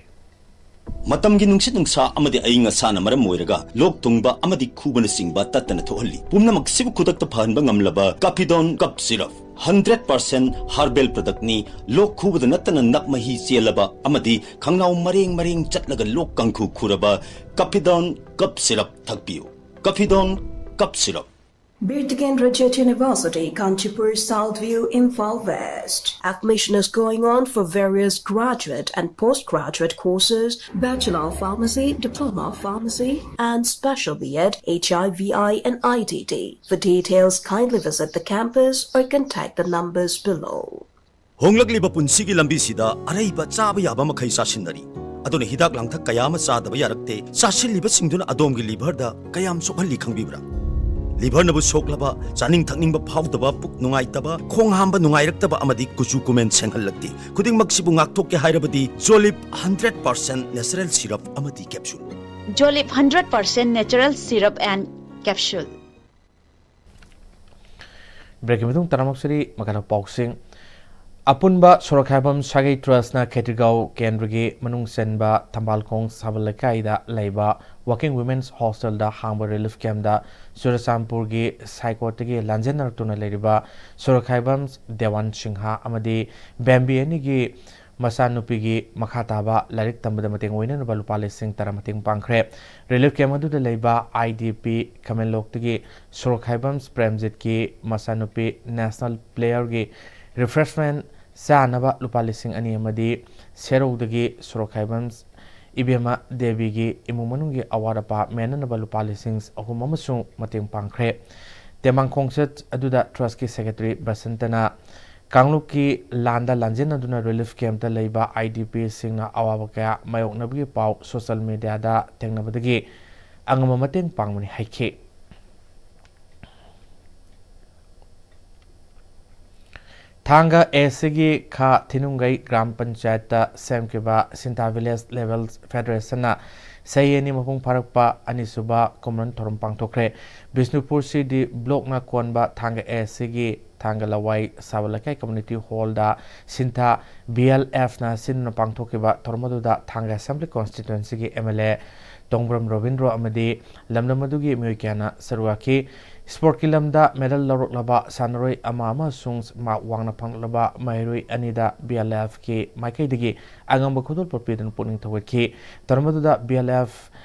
ꯃꯇꯝꯒꯤ ꯅꯨꯡꯁꯤꯠ ꯅꯨꯡꯁꯥ ꯑꯃꯗꯤ ꯑꯏꯪ ꯑꯁꯥꯅ ꯃꯔꯝ ꯑꯣꯏꯔꯒ ꯂꯣꯛ ꯊꯨꯡꯕ ꯑꯃꯗꯤ ꯈꯨꯕꯅꯆꯤꯡꯕ ꯇꯠꯇꯅ ꯊꯣꯛꯍꯜꯂꯤ꯫ ꯄꯨꯝꯅꯃꯛꯁꯤꯕꯨ ꯈꯨꯗꯛꯇ ꯐꯍꯟꯕ ꯉꯝꯂꯕ Capidone Cough Syrup, hundred percent herbal productꯅꯤ꯫ ꯂꯣꯛ ꯈꯨꯕꯗ ꯅꯠꯇꯅ ꯅꯞ ꯃꯍꯤ ꯆꯦꯜꯂꯕ ꯑꯃꯗꯤ ꯈꯪꯅꯥꯎ ꯃꯔꯦꯡ ꯃꯔꯦꯡ ꯆꯠꯂꯒ ꯂꯣꯛ ꯀꯥꯡꯈꯨ ꯈꯨꯔꯕ Capidone Cough Syrup ꯊꯛꯄꯤꯌꯨ꯫ Capidone Cough Syrup꯫ Birta Kendra Jet University, Kanchipur, South View, Imphal West. Admission is going on for various graduate and postgraduate courses, Bachelor of Pharmacy, Diploma of Pharmacy, and Special B Ed, H I V I, and I T T. For details, kindly visit the campus or contact the numbers below. ꯍꯣꯡꯂꯛꯂꯤꯕ ꯄꯨꯟꯁꯤꯒꯤ ꯂꯝꯕꯤꯁꯤꯗ ꯑꯔꯩꯕ ꯆꯥꯕ ꯌꯥꯕ ꯃꯈꯩ ꯆꯥꯁꯤꯟꯅꯔꯤ꯫ ꯑꯗꯨꯅ ꯍꯤꯗꯥꯛ ꯂꯥꯡꯊꯛ ꯀꯌꯥ ꯑꯃ ꯆꯥꯗꯕ ꯌꯥꯔꯛꯇꯦ꯫ ꯆꯥꯁꯤꯜꯂꯤꯕꯁꯤꯡꯗꯨꯅ ꯑꯗꯣꯝꯒꯤ liverꯗ ꯀꯌꯥꯝ ꯁꯣꯛꯍꯜꯂꯤ ꯈꯪꯕꯤꯕ꯭ꯔꯥ? Liverꯅꯕꯨ ꯁꯣꯛꯂꯕ, ꯆꯥꯅꯤꯡ ꯊꯛꯅꯤꯡꯕ ꯐꯥꯎꯗꯕ, ꯄꯨꯛ ꯅꯨꯡꯉꯥꯏꯇꯕ, ꯈꯣꯡ ꯍꯥꯝꯕ ꯅꯨꯡꯉꯥꯏꯔꯛꯇꯕ ꯑꯃꯗꯤ ꯀꯨꯆꯨ ꯀꯨꯃꯦꯟ ꯁꯦꯡꯍꯜꯂꯛꯇꯦ꯫ ꯈꯨꯗꯤꯡꯃꯛꯁꯤꯕꯨ ꯉꯥꯛꯊꯣꯛꯀꯦ ꯍꯥꯏꯔꯕꯗꯤ Jolib hundred percent natural syrup ꯑꯃꯗꯤ capsule꯫ Jolib hundred percent natural syrup and capsule꯫ Breakꯀꯤ ꯃꯇꯨꯡ ꯇꯔꯥꯃꯛꯁꯤꯗꯤ ꯃꯈꯥ ꯄꯥꯎꯁꯤꯡ꯫ ꯑꯄꯨꯟꯕ ꯁꯣꯔꯣꯛꯈꯥꯏꯕꯝ ꯁꯥꯒꯩ Trustꯅ ꯈꯦꯇ꯭ꯔꯤꯒꯥꯎ ꯀꯦꯟꯗ꯭ꯔꯒꯤ ꯃꯅꯨꯡ ꯆꯟꯕ ꯊꯝꯕꯥꯜꯈꯣꯡ ꯁꯥꯕꯜ ꯂꯩꯀꯥꯏꯗ ꯂꯩꯕ Working Women's Hostelꯗ ꯍꯥꯡꯕ relief campꯇ ꯆꯨꯔꯆꯥꯟꯄꯨꯔꯒꯤ ꯁꯥꯏꯀꯣꯠꯇꯒꯤ ꯂꯥꯟꯖꯦꯟꯅꯔꯛꯇꯨꯅ ꯂꯩꯔꯤꯕ ꯁꯣꯔꯣꯛꯈꯥꯏꯕꯝ ꯗꯦꯋꯥꯟ ꯁꯤꯡꯍ ꯑꯃꯗꯤ ꯕꯦꯝꯕꯤ ꯑꯅꯤꯒꯤ ꯃꯆꯥꯅꯨꯄꯤꯒꯤ ꯃꯈꯥ ꯇꯥꯕ ꯂꯥꯏꯔꯤꯛ ꯇꯝꯕꯗ ꯃꯇꯦꯡ ꯑꯣꯏꯅꯅꯕ ꯂꯨꯄꯥ ꯂꯤꯁꯤꯡ ꯇꯔꯥ ꯃꯇꯦꯡ ꯄꯥꯡꯈ꯭ꯔꯦ꯫ ꯔꯤꯂꯤꯐ ꯀꯦꯝꯞ ꯑꯗꯨꯗ ꯂꯩꯕ ꯑꯥꯏ ꯗꯤ ꯄꯤ ꯈꯃꯦꯟꯂꯣꯛꯇꯒꯤ ꯁꯣꯔꯣꯛꯈꯥꯏꯕꯝ ꯄ꯭ꯔꯦꯝꯖꯤꯠꯀꯤ ꯃꯆꯥꯅꯨꯄꯤ ꯅꯦꯁꯅꯦꯜ ꯄ꯭ꯂꯦꯌꯔꯒꯤ ꯔꯤꯐ꯭ꯔꯦꯁꯃꯦꯟ ꯆꯥꯅꯕ ꯂꯨꯄꯥ ꯂꯤꯁꯤꯡ ꯑꯅꯤ ꯑꯃꯗꯤ ꯁꯦꯔꯧꯗꯒꯤ ꯁꯣꯔꯣꯛꯈꯥꯏꯕꯝ ꯏꯕꯦꯝꯃ ꯗꯦꯕꯤꯒꯤ ꯏꯃꯨꯡ ꯃꯅꯨꯡꯒꯤ ꯑꯋꯥꯠ ꯑꯄꯥ ꯃꯦꯟꯅꯅꯕ ꯂꯨꯄꯥ ꯂꯤꯁꯤꯡ ꯑꯍꯨꯝ ꯑꯃꯁꯨ ꯃꯇꯦꯡ ꯄꯥꯡꯈ꯭ꯔꯦ꯫ ꯇꯦꯡꯕꯥꯡ ꯈꯣꯡꯆꯠ ꯑꯗꯨꯗ ꯇ꯭ꯔꯁꯀꯤ ꯁꯦꯀ꯭ꯔꯦꯇꯔꯤ ꯕꯁꯟꯇꯅ ꯀꯥꯡꯂꯨꯞꯀꯤ ꯂꯥꯟꯗ ꯂꯥꯟꯖꯦꯟꯅꯗꯨꯅ ꯔꯤꯂꯤꯐ ꯀꯦꯝꯞꯇ ꯂꯩꯕ ꯑꯥꯏ ꯗꯤ ꯄꯤꯁꯤꯡꯅ ꯑꯋꯥꯕ ꯀꯌꯥ ꯃꯥꯌꯣꯛꯅꯕꯒꯤ ꯄꯥꯎ ꯁꯣꯁꯤꯌꯦꯜ ꯃꯤꯗꯤꯌꯥꯗ ꯊꯦꯡꯅꯕꯗꯒꯤ ꯑꯉꯝꯕ ꯃꯇꯦꯡ ꯄꯥꯡꯕꯅꯤ ꯍꯥꯏꯈꯤ꯫ ꯊꯥꯡꯒ ꯑꯦ ꯁꯤꯒꯤ ꯈꯥ ꯊꯤꯅꯨꯡꯒꯩ ꯒ꯭ꯔꯥꯝ ꯄꯟꯆꯥꯌꯠꯇ ꯁꯦꯝꯈꯤꯕ ꯁꯤꯟꯊꯥ ꯚꯤꯂꯦꯖ ꯂꯦꯚꯦꯜ ꯐꯦꯗꯔꯦꯁꯟꯅ ꯆꯍꯤ ꯑꯅꯤ ꯃꯄꯨꯡ ꯐꯥꯔꯛꯄ ꯑꯅꯤꯁꯨꯕ ꯀꯨꯝꯑꯣꯟ ꯊꯧꯔꯝ ꯄꯥꯡꯊꯣꯛꯈ꯭ꯔꯦ꯫ ꯕꯤꯁꯅꯨꯄꯨꯔ ꯁꯤ ꯗꯤ ꯕ꯭ꯂꯣꯛꯅ ꯀꯣꯟꯕ ꯊꯥꯡꯒ ꯑꯦ ꯁꯤꯒꯤ ꯊꯥꯡꯒ ꯂꯋꯥꯏ ꯁꯥꯕ ꯂꯩꯀꯥꯏ ꯀꯝꯃ꯭ꯌꯨꯅꯤꯇꯤ ꯍꯣꯜꯗ ꯁꯤꯟꯊꯥ ꯕꯤ ꯑꯦꯜ ꯑꯦꯐꯅ ꯁꯤꯟꯗꯨꯅ ꯄꯥꯡꯊꯣꯛꯈꯤꯕ ꯊꯧꯔꯝ ꯑꯗꯨꯗ ꯊꯥꯡꯒ ꯑꯦꯁꯦꯝꯕ꯭ꯂꯤ ꯀꯣꯟꯁꯇꯤꯇ꯭ꯋꯦꯟꯁꯤꯒꯤ ꯑꯦꯝ ꯑꯦꯜ ꯑꯦ ꯇꯣꯡꯕ꯭ꯔꯝ ꯔꯣꯕꯤꯟꯗ꯭ꯔꯣ ꯑꯃꯗꯤ ꯂꯝꯗꯝ ꯑꯗꯨꯒꯤ ꯃꯤꯑꯣꯏ ꯀꯌꯥꯅ ꯁꯔꯨꯛ ꯌꯥꯈꯤ꯫ ꯁ꯭ꯄꯣꯔꯠꯀꯤ ꯂꯝꯗ ꯃꯦꯗꯜ ꯂꯧꯔꯛꯂꯕ ꯁꯥꯟꯅꯔꯣꯏ ꯑꯃ ꯑꯃꯁꯨꯡ ꯃꯥꯔꯛ ꯋꯥꯡꯅ ꯐꯪꯂꯛꯂꯕ ꯃꯍꯩꯔꯣꯏ ꯑꯅꯤꯗ ꯕꯤ ꯑꯦꯜ ꯑꯦꯐꯀꯤ ꯃꯥꯏꯀꯩꯗꯒꯤ ꯑꯉꯝꯕ ꯈꯨꯗꯣꯜꯄꯣꯠ ꯄꯤꯗꯨꯅ ꯄꯨꯛꯅꯤꯡ ꯊꯧꯒꯠꯈꯤ꯫ ꯊꯧꯔꯝ ꯑꯗꯨꯗ ꯕꯤ ꯑꯦꯜ ꯑꯦꯐ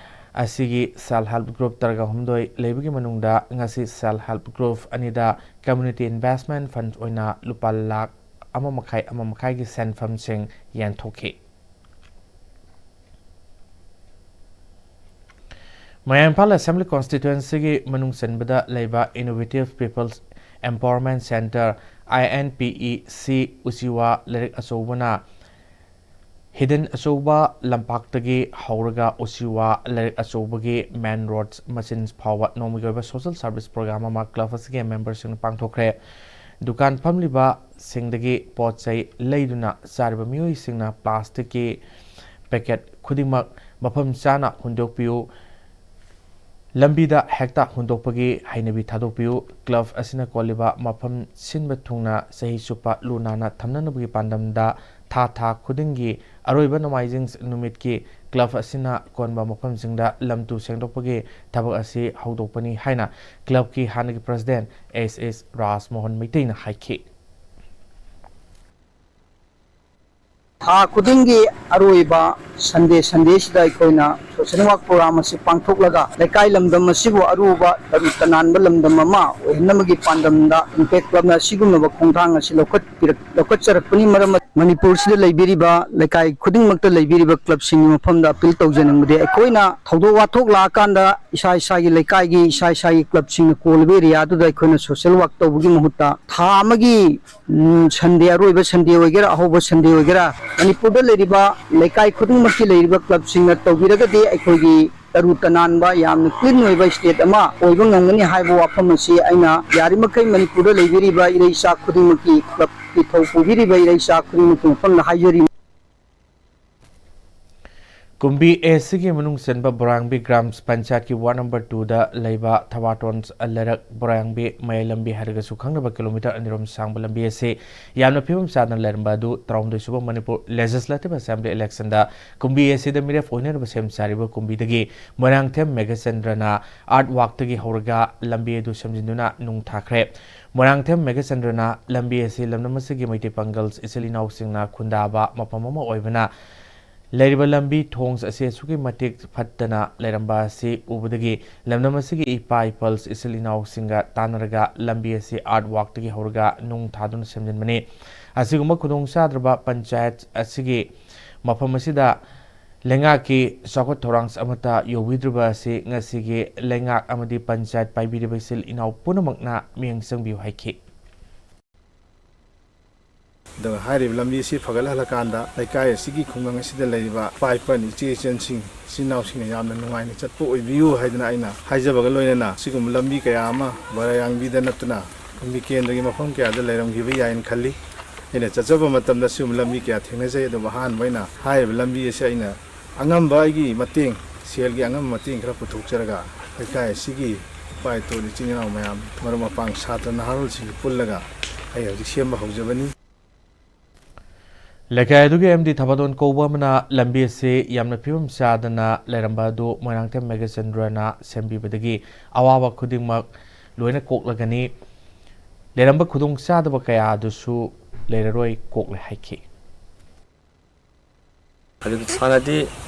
ꯑꯁꯤꯒꯤ ꯁꯦꯜꯐ ꯍꯦꯜꯞ ꯒ꯭ꯔꯨꯞ ꯇꯔꯥꯒ ꯍꯨꯝꯗꯣꯏ ꯂꯩꯕꯒꯤ ꯃꯅꯨꯡꯗ ꯉꯁꯤ ꯁꯦꯜꯐ ꯍꯦꯜꯞ ꯒ꯭ꯔꯨꯞ ꯑꯅꯤꯗ ꯀꯝꯃ꯭ꯌꯨꯅꯤꯇꯤ ꯏꯟꯚꯦꯁ꯭ꯠꯃꯦꯟꯠ ꯐꯟꯗ ꯑꯣꯏꯅ ꯂꯨꯄꯥ ꯂꯥꯈ ꯑꯃ ꯃꯈꯥꯏ, ꯑꯃ ꯃꯈꯥꯏꯒꯤ ꯁꯦꯟꯐꯝꯁꯤꯡ ꯌꯦꯟꯊꯣꯛꯈꯤ꯫ ꯃꯌꯥꯏ ꯏꯝꯐꯥꯜ ꯑꯦꯁꯦꯝꯕ꯭ꯂꯤ ꯀꯣꯟꯁꯇꯤꯇ꯭ꯋꯦꯟꯁꯤꯒꯤ ꯃꯅꯨꯡ ꯆꯟꯕꯗ ꯂꯩꯕ Innovative People's Empowerment Centre, I N P E C, ꯎꯆꯤꯋꯥ ꯂꯥꯏꯔꯤꯛ ꯑꯆꯧꯕꯅ ꯍꯤꯗꯟ ꯑꯆꯧꯕ ꯂꯝꯄꯥꯛꯇꯒꯤ ꯍꯧꯔꯒ ꯎꯆꯤꯋꯥ ꯂꯥꯏꯔꯤꯛ ꯑꯆꯧꯕꯒꯤ ꯃꯦꯟ ꯔꯣꯗ ꯃꯆꯤꯟ ꯐꯥꯎꯕ ꯅꯣꯡꯃꯒꯤ ꯑꯣꯏꯕ ꯁꯣꯁꯦꯜ ꯁꯥꯔꯚꯤꯁ ꯄ꯭ꯔꯣꯒ꯭ꯔꯥꯝ ꯑꯃ ꯀ꯭ꯂꯕ ꯑꯁꯤꯒꯤ ꯃꯦꯝꯕꯔꯁꯤꯡꯅ ꯄꯥꯡꯊꯣꯛꯈ꯭ꯔꯦ꯫ ꯗꯨꯀꯥꯟ ꯐꯝꯂꯤꯕꯁꯤꯡꯗꯒꯤ ꯄꯣꯠ ꯆꯩ ꯂꯩꯗꯨꯅ ꯆꯥꯔꯤꯕ ꯃꯤꯑꯣꯏꯁꯤꯡꯅ ꯄ꯭ꯂꯥꯁꯇꯤꯛꯀꯤ ꯄꯦꯀꯦꯠ ꯈꯨꯗꯤꯡꯃꯛ ꯃꯐꯝ ꯆꯥꯅ ꯍꯨꯟꯗꯣꯛꯄꯤꯌꯨ꯫ ꯂꯝꯕꯤꯗ ꯍꯦꯛꯇ ꯍꯨꯟꯗꯣꯛꯄꯒꯤ ꯍꯩꯅꯕꯤ ꯊꯥꯗꯣꯛꯄꯤꯌꯨ꯫ ꯀ꯭ꯂꯕ ꯑꯁꯤꯅ ꯀꯣꯜꯂꯤꯕ ꯃꯐꯝ ꯁꯤꯟꯕ ꯊꯨꯡꯅ ꯆꯍꯤ ꯆꯨꯞꯄ ꯂꯨ ꯅꯥꯟꯅ ꯊꯝꯅꯅꯕꯒꯤ ꯄꯥꯟꯗꯝꯗ ꯊꯥ ꯊꯥ ꯈꯨꯗꯤꯡꯒꯤ ꯑꯔꯣꯏꯕ ꯅꯣꯡꯃꯥꯏꯖꯤꯡ ꯅꯨꯃꯤꯠꯀꯤ ꯀ꯭ꯂꯕ ꯑꯁꯤꯅ ꯀꯣꯟꯕ ꯃꯐꯝꯁꯤꯡꯗ ꯂꯝ ꯇꯨ ꯁꯦꯡꯗꯣꯛꯄꯒꯤ ꯊꯕꯛ ꯑꯁꯤ ꯍꯧꯗꯣꯛꯄꯅꯤ ꯍꯥꯏꯅ ꯀ꯭ꯂꯕꯀꯤ ꯍꯥꯟꯅꯒꯤ ꯄ꯭ꯔꯁꯤꯗꯦꯟꯠ ꯑꯦꯁ ꯑꯦꯁ ꯔꯥꯖꯃꯣꯍꯟ ꯃꯩꯇꯩꯅ ꯍꯥꯏꯈꯤ꯫ ꯊꯥ ꯈꯨꯗꯤꯡꯒꯤ ꯑꯔꯣꯏꯕ ꯁꯟꯗꯦ ꯁꯟꯗꯦꯁꯤꯗ ꯑꯩꯈꯣꯏꯅ ꯁꯣꯁꯦꯜ ꯋꯥꯛ ꯄ꯭ꯔꯣꯒ꯭ꯔꯥꯝ ꯑꯁꯤ ꯄꯥꯡꯊꯣꯛꯂꯒ ꯂꯩꯀꯥꯏ ꯂꯝꯗꯝ ꯑꯁꯤꯕꯨ ꯑꯔꯨꯕ ꯇꯔꯨ ꯇꯅꯥꯟꯕ ꯂꯝꯗꯝ ꯑꯃ ꯑꯣꯏꯍꯟꯅꯕꯒꯤ ꯄꯥꯟꯗꯝꯗ ꯏꯝꯄꯦꯛ ꯀ꯭ꯂꯕꯅ ꯑꯁꯤꯒꯨꯝꯂꯕ ꯈꯣꯡꯊꯥꯡ ꯑꯁꯤ ꯂꯧꯈꯠꯄꯤꯔꯛ-, ꯂꯧꯈꯠꯆꯔꯛꯄꯅꯤ꯫ ꯃꯔꯝ ꯑꯗꯨꯅ ꯃꯅꯤꯄꯨꯔꯁꯤꯗ ꯂꯩꯕꯤꯔꯤꯕ ꯂꯩꯀꯥꯏ ꯈꯨꯗꯤꯡꯃꯛꯇ ꯂꯩꯕꯤꯔꯤꯕ ꯀ꯭ꯂꯕꯁꯤꯡꯒꯤ ꯃꯐꯝꯗ ꯑꯄꯤꯜ ꯇꯧꯖꯅꯤꯡꯕꯗꯤ, ꯑꯩꯈꯣꯏꯅ ꯊꯧꯗꯣꯛ ꯋꯥꯊꯣꯛ ꯂꯥꯛꯑꯀꯥꯟꯗ ꯏꯁꯥ ꯏꯁꯥꯒꯤ ꯂꯩꯀꯥꯏꯒꯤ, ꯏꯁꯥ ꯏꯁꯥꯒꯤ ꯀ꯭ꯂꯕꯁꯤꯡꯅ ꯀꯣꯜꯂꯤꯕ ꯑꯦꯔꯤꯌꯥꯗꯨꯗ ꯑꯩꯈꯣꯏꯅ ꯁꯣꯁꯦꯜ ꯋꯥꯛ ꯇꯧꯕꯒꯤ ꯃꯍꯨꯠꯇ ꯊꯥ ꯑꯃꯒꯤ ꯎꯝ, ꯁꯟꯗꯦ, ꯑꯔꯣꯏꯕ ꯁꯟꯗꯦ ꯑꯣꯏꯒꯦꯔꯥ, ꯑꯍꯧꯕ ꯁꯟꯗꯦ ꯑꯣꯏꯒꯦꯔꯥ, ꯃꯅꯤꯄꯨꯔꯗ ꯂꯩꯔꯤꯕ ꯂꯩꯀꯥꯏ ꯈꯨꯗꯤꯡꯃꯛꯀꯤ ꯂꯩꯔꯤꯕ ꯀ꯭ꯂꯕꯁꯤꯡꯅ ꯇꯧꯕꯤꯔꯒꯗꯤ ꯑꯩꯈꯣꯏꯒꯤ ꯇꯔꯨ ꯇꯅꯥꯟꯕ, ꯌꯥꯝꯅ ꯀ꯭ꯂꯤꯟ ꯑꯣꯏꯕ ꯁ꯭ꯇꯦꯠ ꯑꯃ ꯑꯣꯏꯕ ꯉꯝꯒꯅꯤ ꯍꯥꯏꯕ ꯋꯥꯐꯝ ꯑꯁꯤ ꯑꯩꯅ ꯌꯥꯔꯤꯃꯈꯩ ꯃꯅꯤꯄꯨꯔꯗ ꯂꯩꯕꯤꯔꯤꯕ ꯏꯔꯩꯆꯥ ꯈꯨꯗꯤꯡꯃꯛꯀꯤ, ꯀ꯭ꯂꯕꯀꯤ ꯊꯧ ꯄꯨꯕꯤꯔꯤꯕ ꯏꯔꯩꯆꯥ ꯈꯨꯗꯤꯡꯃꯛꯀꯤ ꯃꯐꯝꯗ ꯍꯥꯏꯖꯔꯤ꯫ ꯀꯨꯝꯕꯤ ꯑꯦ ꯁꯤꯒꯤ ꯃꯅꯨꯡ ꯆꯟꯕ ꯕꯣꯔꯥꯡꯕꯤ ꯒ꯭ꯔꯥꯝ ꯄꯟꯆꯥꯌꯠꯀꯤ ꯋꯥꯔꯗ ꯅꯝꯕꯔ ꯇꯨꯗ ꯂꯩꯕ ꯊꯕꯥꯇꯣꯟ ꯂꯩꯔꯛ ꯕꯣꯔꯥꯡꯕꯤ ꯃꯌꯥꯏ ꯂꯝꯕꯤ ꯍꯥꯏꯔꯒꯁꯨ ꯈꯪꯅꯕ ꯀꯤꯂꯣꯃꯤꯇꯔ ꯑꯅꯤꯔꯣꯝ ꯁꯥꯡꯕ ꯂꯝꯕꯤ ꯑꯁꯤ ꯌꯥꯝꯅ ꯐꯤꯕꯝ ꯆꯥꯗꯅ ꯂꯩꯔꯝꯕ ꯑꯗꯨ ꯇꯔꯥꯍꯨꯝꯗꯣꯏ ꯁꯨꯕ ꯃꯅꯤꯄꯨꯔ ꯂꯦꯖꯤꯁꯂꯦꯇꯤꯚ ꯑꯦꯁꯦꯝꯕ꯭ꯂꯤ ꯏꯂꯦꯛꯁꯟꯗ ꯀꯨꯝꯕꯤ ꯑꯦ ꯁꯤꯗ ꯃꯤꯔꯦꯞ ꯑꯣꯏꯅꯅꯕ ꯁꯦꯝ ꯁꯥꯔꯤꯕ ꯀꯨꯝꯕꯤꯗꯒꯤ ꯃꯣꯏꯔꯥꯡꯊꯦꯝ ꯃꯦꯘꯆꯟꯗ꯭ꯔꯅ ꯑꯥꯔꯠ ꯋꯥꯛꯇꯒꯤ ꯍꯧꯔꯒ ꯂꯝꯕꯤ ꯑꯗꯨ ꯁꯦꯝꯖꯤꯟꯗꯨꯅ ꯅꯨꯡ ꯊꯥꯈ꯭ꯔꯦ꯫ ꯃꯣꯏꯔꯥꯡꯊꯦꯝ ꯃꯦꯘꯆꯟꯗ꯭ꯔꯅ ꯂꯝꯕꯤ ꯑꯁꯤ ꯂꯝꯗꯝ ꯑꯁꯤꯒꯤ ꯃꯩꯇꯩ ꯄꯥꯡꯒꯜ ꯏꯆꯤꯜ ꯏꯅꯥꯎꯁꯤꯡꯅ ꯈꯨꯟꯗꯥꯕ ꯃꯐꯝ ꯑꯃ ꯑꯣꯏꯕꯅ, ꯂꯩꯔꯤꯕ ꯂꯝꯕꯤ ꯊꯣꯡ ꯑꯁꯤ ꯑꯁꯨꯛꯀꯤ ꯃꯇꯤꯛ ꯐꯠꯇꯅ ꯂꯩꯔꯝꯕ ꯑꯁꯤ ꯎꯕꯗꯒꯤ ꯂꯝꯗꯝ ꯑꯁꯤꯒꯤ ꯏꯄꯥ ꯏꯄꯜ ꯏꯆꯤꯜ ꯏꯅꯥꯎꯁꯤꯡꯒ ꯇꯥꯟꯅꯔꯒ ꯂꯝꯕꯤ ꯑꯁꯤ ꯑꯥꯔꯠ ꯋꯥꯛꯇꯒꯤ ꯍꯧꯔꯒ ꯅꯨꯡ ꯊꯥꯗꯨꯅ ꯁꯦꯝꯖꯤꯟꯕꯅꯤ꯫ ꯑꯁꯤꯒꯨꯝꯕ ꯈꯨꯗꯣꯡꯆꯥꯗ꯭ꯔꯕ ꯄꯟꯆꯥꯌꯠ ꯑꯁꯤꯒꯤ ꯃꯐꯝ ꯑꯁꯤꯗ ꯂꯩꯉꯥꯛꯀꯤ ꯆꯥꯎꯈꯠ ꯊꯧꯔꯥꯡ ꯑꯃꯠꯇ ꯌꯧꯕꯤꯗ꯭ꯔꯤꯕ ꯑꯁꯤ ꯉꯁꯤꯒꯤ ꯂꯩꯉꯥꯛ ꯑꯃꯗꯤ ꯄꯟꯆꯥꯌꯠ ꯄꯥꯏꯕꯤꯔꯤꯕ ꯏꯆꯤꯜ ꯏꯅꯥꯎ ꯄꯨꯝꯅꯃꯛꯅ ꯃꯤꯠꯌꯦꯡ ꯆꯪꯕꯤꯌꯨ ꯍꯥꯏꯈꯤ꯫ ꯑꯗꯨꯒ ꯍꯥꯏꯔꯤꯕ ꯂꯝꯕꯤ ꯑꯁꯤ ꯐꯒꯠꯍꯜꯂꯀꯥꯟꯗ ꯂꯩꯀꯥꯏ ꯑꯁꯤꯒꯤ ꯈꯨꯡꯒꯪ ꯑꯁꯤꯗ ꯂꯩꯔꯤꯕ ꯏꯄꯥ ꯏꯄꯨ, ꯏꯆꯦ ꯏꯆꯟꯁꯤꯡ, ꯏꯆꯤꯟ ꯏꯅꯥꯎꯁꯤꯡꯅ ꯌꯥꯝꯅ ꯅꯨꯡꯉꯥꯏꯅ ꯆꯠꯄ ꯑꯣꯏꯕꯤꯌꯨ ꯍꯥꯏꯗꯅ ꯑꯩꯅ ꯍꯥꯏꯖꯕꯒ ꯂꯣꯏꯅꯅ, ꯁꯤꯒꯨꯝꯕ ꯂꯝꯕꯤ ꯀꯌꯥ ꯑꯃ ꯕꯣꯏꯔꯥꯌꯥꯡꯕꯤꯗ ꯅꯠꯇꯅ ꯀꯨꯝꯕꯤ ꯀꯦꯟꯗ꯭ꯔꯒꯤ ꯃꯐꯝ ꯀꯌꯥꯗ ꯂꯩꯔꯝꯈꯤꯕ ꯌꯥꯏꯅ ꯈꯜꯂꯤ꯫ ꯑꯩꯅ ꯆꯠꯆꯕ ꯃꯇꯝꯗ ꯁꯤꯒꯨꯝꯕ ꯂꯝꯕꯤ ꯀꯌꯥ ꯊꯦꯡꯅꯖꯩ, ꯑꯗꯨꯕꯨ ꯑꯍꯥꯟꯕ ꯑꯣꯏꯅ ꯍꯥꯏꯔꯤꯕ ꯂꯝꯕꯤ ꯑꯁꯤ ꯑꯩꯅ ꯑꯉꯝꯕ ꯑꯩꯒꯤ ꯃꯇꯦꯡ, ꯁꯦꯜꯒꯤ ꯑꯉꯝꯕ ꯃꯇꯦꯡ ꯈꯔ ꯄꯨꯊꯣꯛꯆꯔꯒ ꯂꯩꯀꯥꯏ ꯑꯁꯤꯒꯤ ꯏꯄꯥ ꯏꯄꯨ, ꯏꯆꯤꯟ ꯏꯅꯥꯎ ꯃꯌꯥꯝ, ꯃꯔꯨꯞ ꯃꯄꯥꯡ, ꯁꯥꯇ꯭ꯔ ꯅꯍꯥꯔꯣꯜꯁꯤꯡ ꯄꯨꯜꯂꯒ ꯑꯩ ꯍꯧꯖꯤꯛ ꯁꯦꯝꯕ ꯍꯧꯖꯕꯅꯤ꯫ ꯂꯩꯀꯥꯏ ꯑꯗꯨꯒꯤ ꯑꯦꯝ ꯗꯤ ꯊꯕꯥꯇꯣꯟ ꯀꯧꯕ ꯑꯃꯅ ꯂꯝꯕꯤ ꯑꯁꯤ ꯌꯥꯝꯅ ꯐꯤꯕꯝ ꯆꯥꯗꯅ ꯂꯩꯔꯝꯕ ꯑꯗꯨ ꯃꯣꯏꯔꯥꯡꯊꯦꯝ ꯃꯦꯘꯆꯟꯗ꯭ꯔꯅ ꯁꯦꯝꯕꯤꯕꯗꯒꯤ ꯑꯋꯥꯕ ꯈꯨꯗꯤꯡꯃꯛ ꯂꯣꯏꯅ ꯀꯣꯛꯂꯒꯅꯤ, ꯂꯩꯔꯝꯕ ꯈꯨꯗꯣꯡꯆꯥꯗꯕ ꯀꯌꯥ ꯑꯗꯨꯁꯨ ꯂꯩꯔꯔꯣꯏ, ꯀꯣꯛꯂꯦ ꯍꯥꯏꯈꯤ꯫ ꯍꯧꯖꯤꯛ ꯁꯥꯟꯅꯗꯤ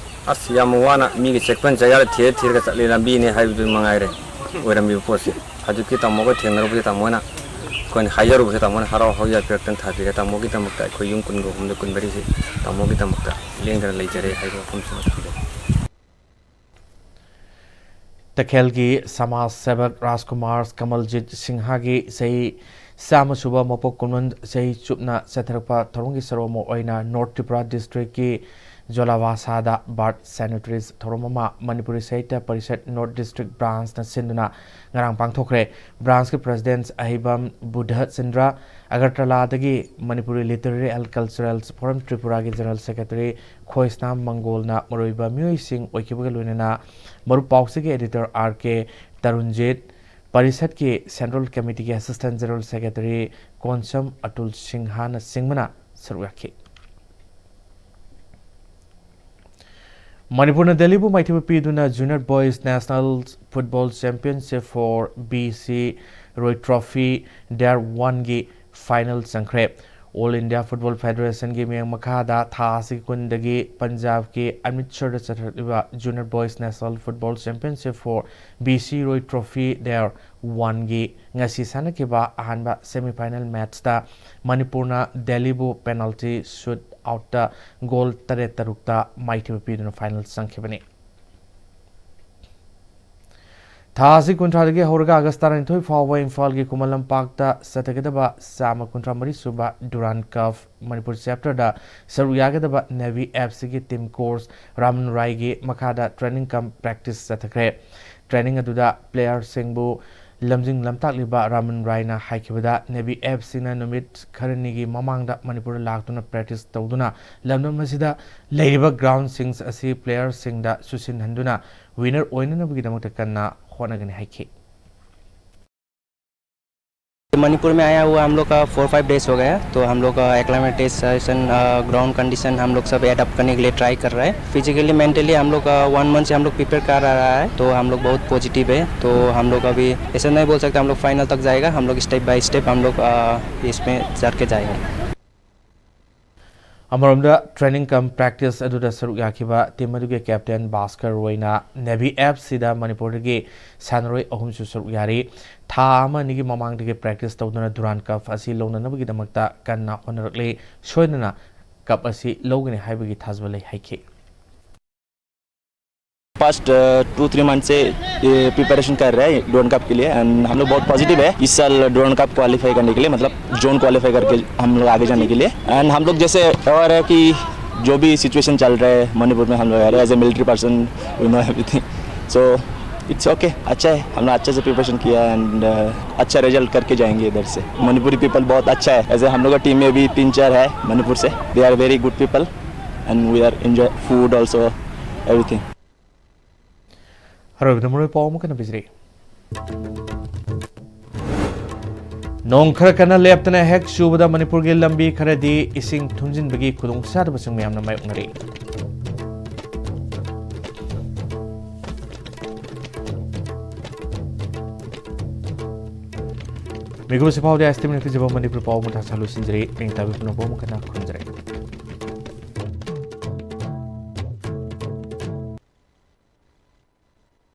ꯑꯁ ꯌꯥꯝ ꯋꯥꯅ ꯃꯤꯒꯤ ꯆꯦꯛꯄꯟ ꯆꯌꯥꯔ ꯊꯤꯔ ꯊꯤꯔꯒ ꯆꯠꯂꯤ, ꯂꯝꯕꯤꯅꯦ ꯍꯥꯏꯕꯗꯨ ꯃꯉꯥꯏꯔꯦ ꯑꯣꯏꯔꯝꯃꯤꯕ ꯄꯣꯠꯁꯦ꯫ ꯍꯧꯖꯤꯛꯀꯤ ꯇꯥꯃꯣꯒ ꯊꯦꯡꯅꯔꯨꯕꯁꯦ ꯇꯥꯃꯣꯅ ꯑꯩꯈꯣꯏꯅ ꯍꯥꯏꯖꯔꯨꯕꯁꯦ ꯇꯥꯃꯣꯅ ꯍꯔꯥꯎ ꯍꯔꯥꯎ ꯌꯥꯏꯐꯔꯛꯇꯅ ꯊꯥꯕꯤꯔꯦ꯫ ꯇꯥꯃꯣꯒꯤꯗꯃꯛꯇ ꯑꯩꯈꯣꯏ ꯌꯨꯝ ꯀꯨꯟꯒ ꯑꯍꯨꯝꯗ ꯀꯨꯟꯃꯔꯤꯁꯤ ꯇꯥꯃꯣꯒꯤꯗꯃꯛꯇ ꯂꯦꯡꯗꯅ ꯂꯩꯖꯔꯦ ꯍꯥꯏꯕ ꯋꯥꯐꯝꯁꯤꯃ ꯊꯝꯖꯒꯦ꯫ ꯇꯈꯦꯜꯒꯤ ꯁꯃꯥꯖ ꯁꯦꯕꯛ ꯔꯥꯖꯀꯨꯃꯥꯔ ꯀꯃꯜꯖꯤꯠ ꯁꯤꯡꯍꯒꯤ ꯆꯍꯤ ꯆꯥꯝꯃ ꯁꯨꯕ ꯃꯄꯣꯛ ꯀꯨꯝꯑꯣꯟ ꯆꯍꯤ ꯆꯨꯞꯅ ꯆꯠꯊꯔꯛꯄ ꯊꯧꯔꯝꯒꯤ ꯁꯔꯨꯛ ꯑꯃ ꯑꯣꯏꯅ ꯅꯣꯔꯠ ꯇ꯭ꯔꯤꯄꯨꯔꯥ ꯗꯤꯁꯇ꯭ꯔꯤꯛꯀꯤ ꯖꯣꯂꯥꯕꯥꯁꯥꯗ ꯕꯥꯔꯠ ꯁꯦꯅꯤꯇꯔꯤꯁ ꯊꯧꯔꯝ ꯑꯃ ꯃꯅꯤꯄꯨꯔꯤ ꯁꯥꯍꯤꯇ꯭ꯌ ꯄꯔꯤꯁꯠ ꯅꯣꯔꯠ ꯗꯤꯁꯇ꯭ꯔꯤꯛ ꯕ꯭ꯔꯥꯟꯁꯅ ꯁꯤꯟꯗꯨꯅ ꯉꯔꯥꯡ ꯄꯥꯡꯊꯣꯛꯈ꯭ꯔꯦ꯫ ꯕ꯭ꯔꯥꯟꯁꯀꯤ ꯄ꯭ꯔꯦꯁꯤꯗꯦꯟꯠ ꯑꯍꯩꯕꯝ ꯕꯨꯙ ꯆꯟꯗ꯭ꯔ, ꯑꯒꯔꯇꯂꯥꯗꯒꯤ Manipuri literary and cultural forum ꯇ꯭ꯔꯤꯄꯨꯔꯥꯒꯤ ꯖꯦꯅꯔꯦꯜ ꯁꯦꯀ꯭ꯔꯦꯇꯔꯤ ꯈꯣꯏꯁꯅꯥꯝ ꯃꯪꯒꯣꯜꯅ ꯃꯔꯨꯑꯣꯏꯕ ꯃꯤꯑꯣꯏꯁꯤꯡ ꯑꯣꯏꯈꯤꯕꯒ ꯂꯣꯏꯅꯅ ꯃꯔꯨꯞ ꯄꯥꯎꯆꯦꯒꯤ ꯑꯦꯗꯤꯇꯔ ꯑꯥꯔ ꯀꯦ ꯇꯔꯨꯟꯖꯤꯠ, ꯄꯔꯤꯁꯠꯀꯤ ꯁꯦꯟꯇ꯭ꯔꯦꯜ ꯀꯃꯤꯇꯤꯒꯤ assistant general secretary Konsam Atul ꯁꯤꯡꯍꯅꯆꯤꯡꯕꯅ ꯁꯔꯨꯛ ꯌꯥꯈꯤ꯫ ꯃꯅꯤꯄꯨꯔꯅ ꯗꯦꯜꯂꯤꯕꯨ ꯃꯥꯏꯊꯤꯕ ꯄꯤꯗꯨꯅ junior boys national football championship for B C Roy trophy tier ꯋꯥꯟꯒꯤ ꯐꯥꯏꯅꯦꯜ ꯆꯪꯈ꯭ꯔꯦ꯫ ꯑꯣꯜ ꯏꯟꯗꯤꯌꯥ ꯐꯨꯠꯕꯣꯜ ꯐꯦꯗꯔꯦꯁꯟꯒꯤ ꯃꯤꯠꯌꯦꯡ ꯃꯈꯥꯗ ꯊꯥ ꯑꯁꯤꯒꯤ ꯀꯨꯟꯗꯒꯤ ꯄꯟꯖꯥꯕꯀꯤ ꯑꯃ꯭ꯔꯤꯠꯁꯔꯗ ꯆꯠꯊꯔꯛꯂꯤꯕ junior boys national football championship for B C Roy trophy tier ꯋꯥꯟꯒꯤ ꯉꯁꯤ ꯁꯥꯟꯅꯈꯤꯕ ꯑꯍꯥꯟꯕ ꯁꯦꯃꯤꯐꯥꯏꯅꯦꯜ ꯃꯦꯠꯆꯇ ꯃꯅꯤꯄꯨꯔꯅ ꯗꯦꯜꯂꯤꯕꯨ ꯄꯦꯅꯥꯜꯇꯤ ꯁꯨꯠ ꯑꯥꯎꯠꯇ ꯒꯣꯜ ꯇꯔꯦꯠ ꯇꯔꯨꯛꯇ ꯃꯥꯏꯊꯤꯕ ꯄꯤꯗꯨꯅ ꯐꯥꯏꯅꯦꯜ ꯆꯪꯈꯤꯕꯅꯤ꯫ ꯊꯥ ꯑꯁꯤ ꯀꯨꯟꯊ꯭ꯔꯥꯗꯒꯤ ꯍꯧꯔꯒ ꯑꯥꯒꯁ ꯇꯔꯥꯅꯤꯊꯣꯏ ꯐꯥꯎꯕ ꯏꯝꯐꯥꯜꯒꯤ ꯈꯨꯃꯟ ꯂꯝꯄꯥꯛꯇ ꯆꯠꯊꯒꯗꯕ ꯆꯥꯝꯃ ꯀꯨꯟꯊ꯭ꯔꯥ ꯃꯔꯤ ꯁꯨꯕ ꯗꯨꯔꯥꯟ ꯀꯞ ꯃꯅꯤꯄꯨꯔ ꯆꯦꯞꯇꯔꯗ ꯁꯔꯨꯛ ꯌꯥꯒꯗꯕ ꯅꯦꯚꯤ ꯑꯦꯐ ꯁꯤꯒꯤ ꯇꯤꯝ ꯀꯣꯆ ꯔꯥꯃꯟ ꯔꯥꯏꯒꯤ ꯃꯈꯥꯗ ꯇ꯭ꯔꯦꯅꯤꯡ ꯀꯝ ꯄ꯭ꯔꯦꯛꯇꯤꯁ ꯆꯠꯊꯈ꯭ꯔꯦ꯫ ꯇ꯭ꯔꯦꯅꯤꯡ ꯑꯗꯨꯗ ꯄ꯭ꯂꯦꯌꯔꯁꯤꯡꯕꯨ ꯂꯝꯖꯤꯡ ꯂꯝꯇꯥꯛꯂꯤꯕ ꯔꯥꯃꯟ ꯔꯥꯏꯅ ꯍꯥꯏꯈꯤꯕꯗ, ꯅꯦꯚꯤ ꯑꯦꯐ ꯁꯤꯅ ꯅꯨꯃꯤꯠ ꯈꯔꯅꯤꯒꯤ ꯃꯃꯥꯡꯗ ꯃꯅꯤꯄꯨꯔꯗ ꯂꯥꯛꯇꯨꯅ ꯄ꯭ꯔꯦꯛꯇꯤꯁ ꯇꯧꯗꯨꯅ ꯂꯝꯗꯝ ꯑꯁꯤꯗ ꯂꯩꯔꯤꯕ ꯒ꯭ꯔꯥꯎꯟꯁꯤꯡ ꯑꯁꯤ ꯄ꯭ꯂꯦꯌꯔꯁꯤꯡꯗ ꯆꯨꯁꯤꯟꯍꯟꯗꯨꯅ ꯋꯤꯅꯔ ꯑꯣꯏꯅꯅꯕꯒꯤꯗꯃꯛꯇ ꯀꯟꯅ ꯍꯣꯠꯅꯒꯅꯤ ꯍꯥꯏꯈꯤ꯫ मणिपुर में आया हुआ हम लोग का फोर फाइव डेज हो गया, तो हम लोग का एक्लामेटेशन, ग्राउंड कंडीशन हम लोग सब एडप्ट करने के लिए ट्राई कर रहा है। फिजिकली मेंटली हम लोग का वन मंथ से हम लोग प्रिपेयर कर रहा है, तो हम लोग बहुत पॉजिटिव है। तो हम लोग अभी ऐसा नहीं बोल सकते हम लोग फाइनल तक जाएगा, हम लोग स्टेप बाय स्टेप हम लोग इसमें चढ़ के जाएंगे। ꯑꯃꯔꯣꯝꯗ, training cum practice ꯑꯗꯨꯗ ꯁꯔꯨꯛ ꯌꯥꯈꯤꯕ team ꯑꯗꯨꯒꯤ captain ꯚꯥꯁꯀꯔ ꯔꯣꯏꯅ Navy F Cꯗ ꯃꯅꯤꯄꯨꯔꯗꯒꯤ ꯁꯥꯟꯅꯔꯣꯏ ꯑꯍꯨꯝꯁꯨ ꯁꯔꯨꯛ ꯌꯥꯔꯤ꯫ ꯊꯥ ꯑꯃ ꯑꯅꯤꯒꯤ ꯃꯃꯥꯡꯗꯒꯤ practice ꯇꯧꯗꯨꯅ Durand Cup ꯑꯁꯤ ꯂꯧꯅꯅꯕꯒꯤꯗꯃꯛꯇ ꯀꯟꯅ ꯍꯣꯠꯅꯔꯛꯂꯤ꯫ ꯁꯣꯏꯗꯅ cup ꯑꯁꯤ ꯂꯧꯒꯅꯤ ꯍꯥꯏꯕꯒꯤ ꯊꯥꯖꯕ ꯂꯩ ꯍꯥꯏꯈꯤ꯫ पास्ट टू थ्री मंथ से ये प्रिपरेशन कर रहे हैं ड्रोन कप के लिए, एंड हम लोग बहुत पॉजिटिव है इस साल ड्रोन कप क्वालिफाई करने के लिए, मतलब जोन क्वालिफाई करके हम लोग आगे जाने के लिए। एंड हम लोग जैसे अवेयर है कि जो भी सिचुएशन चल रहा है मणिपुर में, हम लोग as a military person we know everything, so it's okay। अच्छा है, हमने अच्छे से प्रिपरेशन किया एंड अच्छा रिजल्ट करके जाएंगे इधर से। मणिपुरी पीपल बहुत अच्छा है, एज ए हम लोग का टीम में भी तीन चार है मणिपुर से, they are very good people and we are enjoy food also, everything। ꯑꯔꯣꯏꯕꯗ ꯃꯔꯨꯑꯣꯏ ꯄꯥꯎ ꯑꯃꯨꯛ ꯍꯟꯅ ꯄꯤꯖꯔꯤ꯫ ꯅꯣꯡ ꯈꯔ ꯀꯟꯅ ꯂꯦꯞꯇꯅ ꯍꯦꯛ ꯆꯨꯕꯗ ꯃꯅꯤꯄꯨꯔꯒꯤ ꯂꯝꯕꯤ ꯈꯔꯗꯤ ꯏꯁꯤꯡ ꯊꯨꯝꯖꯤꯟꯕꯒꯤ ꯈꯨꯗꯣꯡꯆꯥꯗꯕꯁꯤꯡ ꯃꯌꯥꯝꯅ ꯃꯥꯌꯣꯛꯅꯔꯤ꯫ ꯃꯤꯒꯨꯝꯁꯤ ꯐꯥꯎꯗꯤ ꯑꯥꯏꯁ ꯇꯤꯝꯅ ꯄꯤꯖꯕ ꯃꯅꯤꯄꯨꯔ ꯄꯥꯎ ꯃꯊꯛ ꯂꯣꯏꯁꯤꯟꯖꯔꯤ꯫ ꯃꯤꯡ ꯇꯥꯕꯤ ꯄꯨꯝꯅꯃꯛꯄꯨ ꯑꯃꯨꯛ ꯍꯟꯅ ꯈꯨꯔꯨꯝꯖꯔꯤ꯫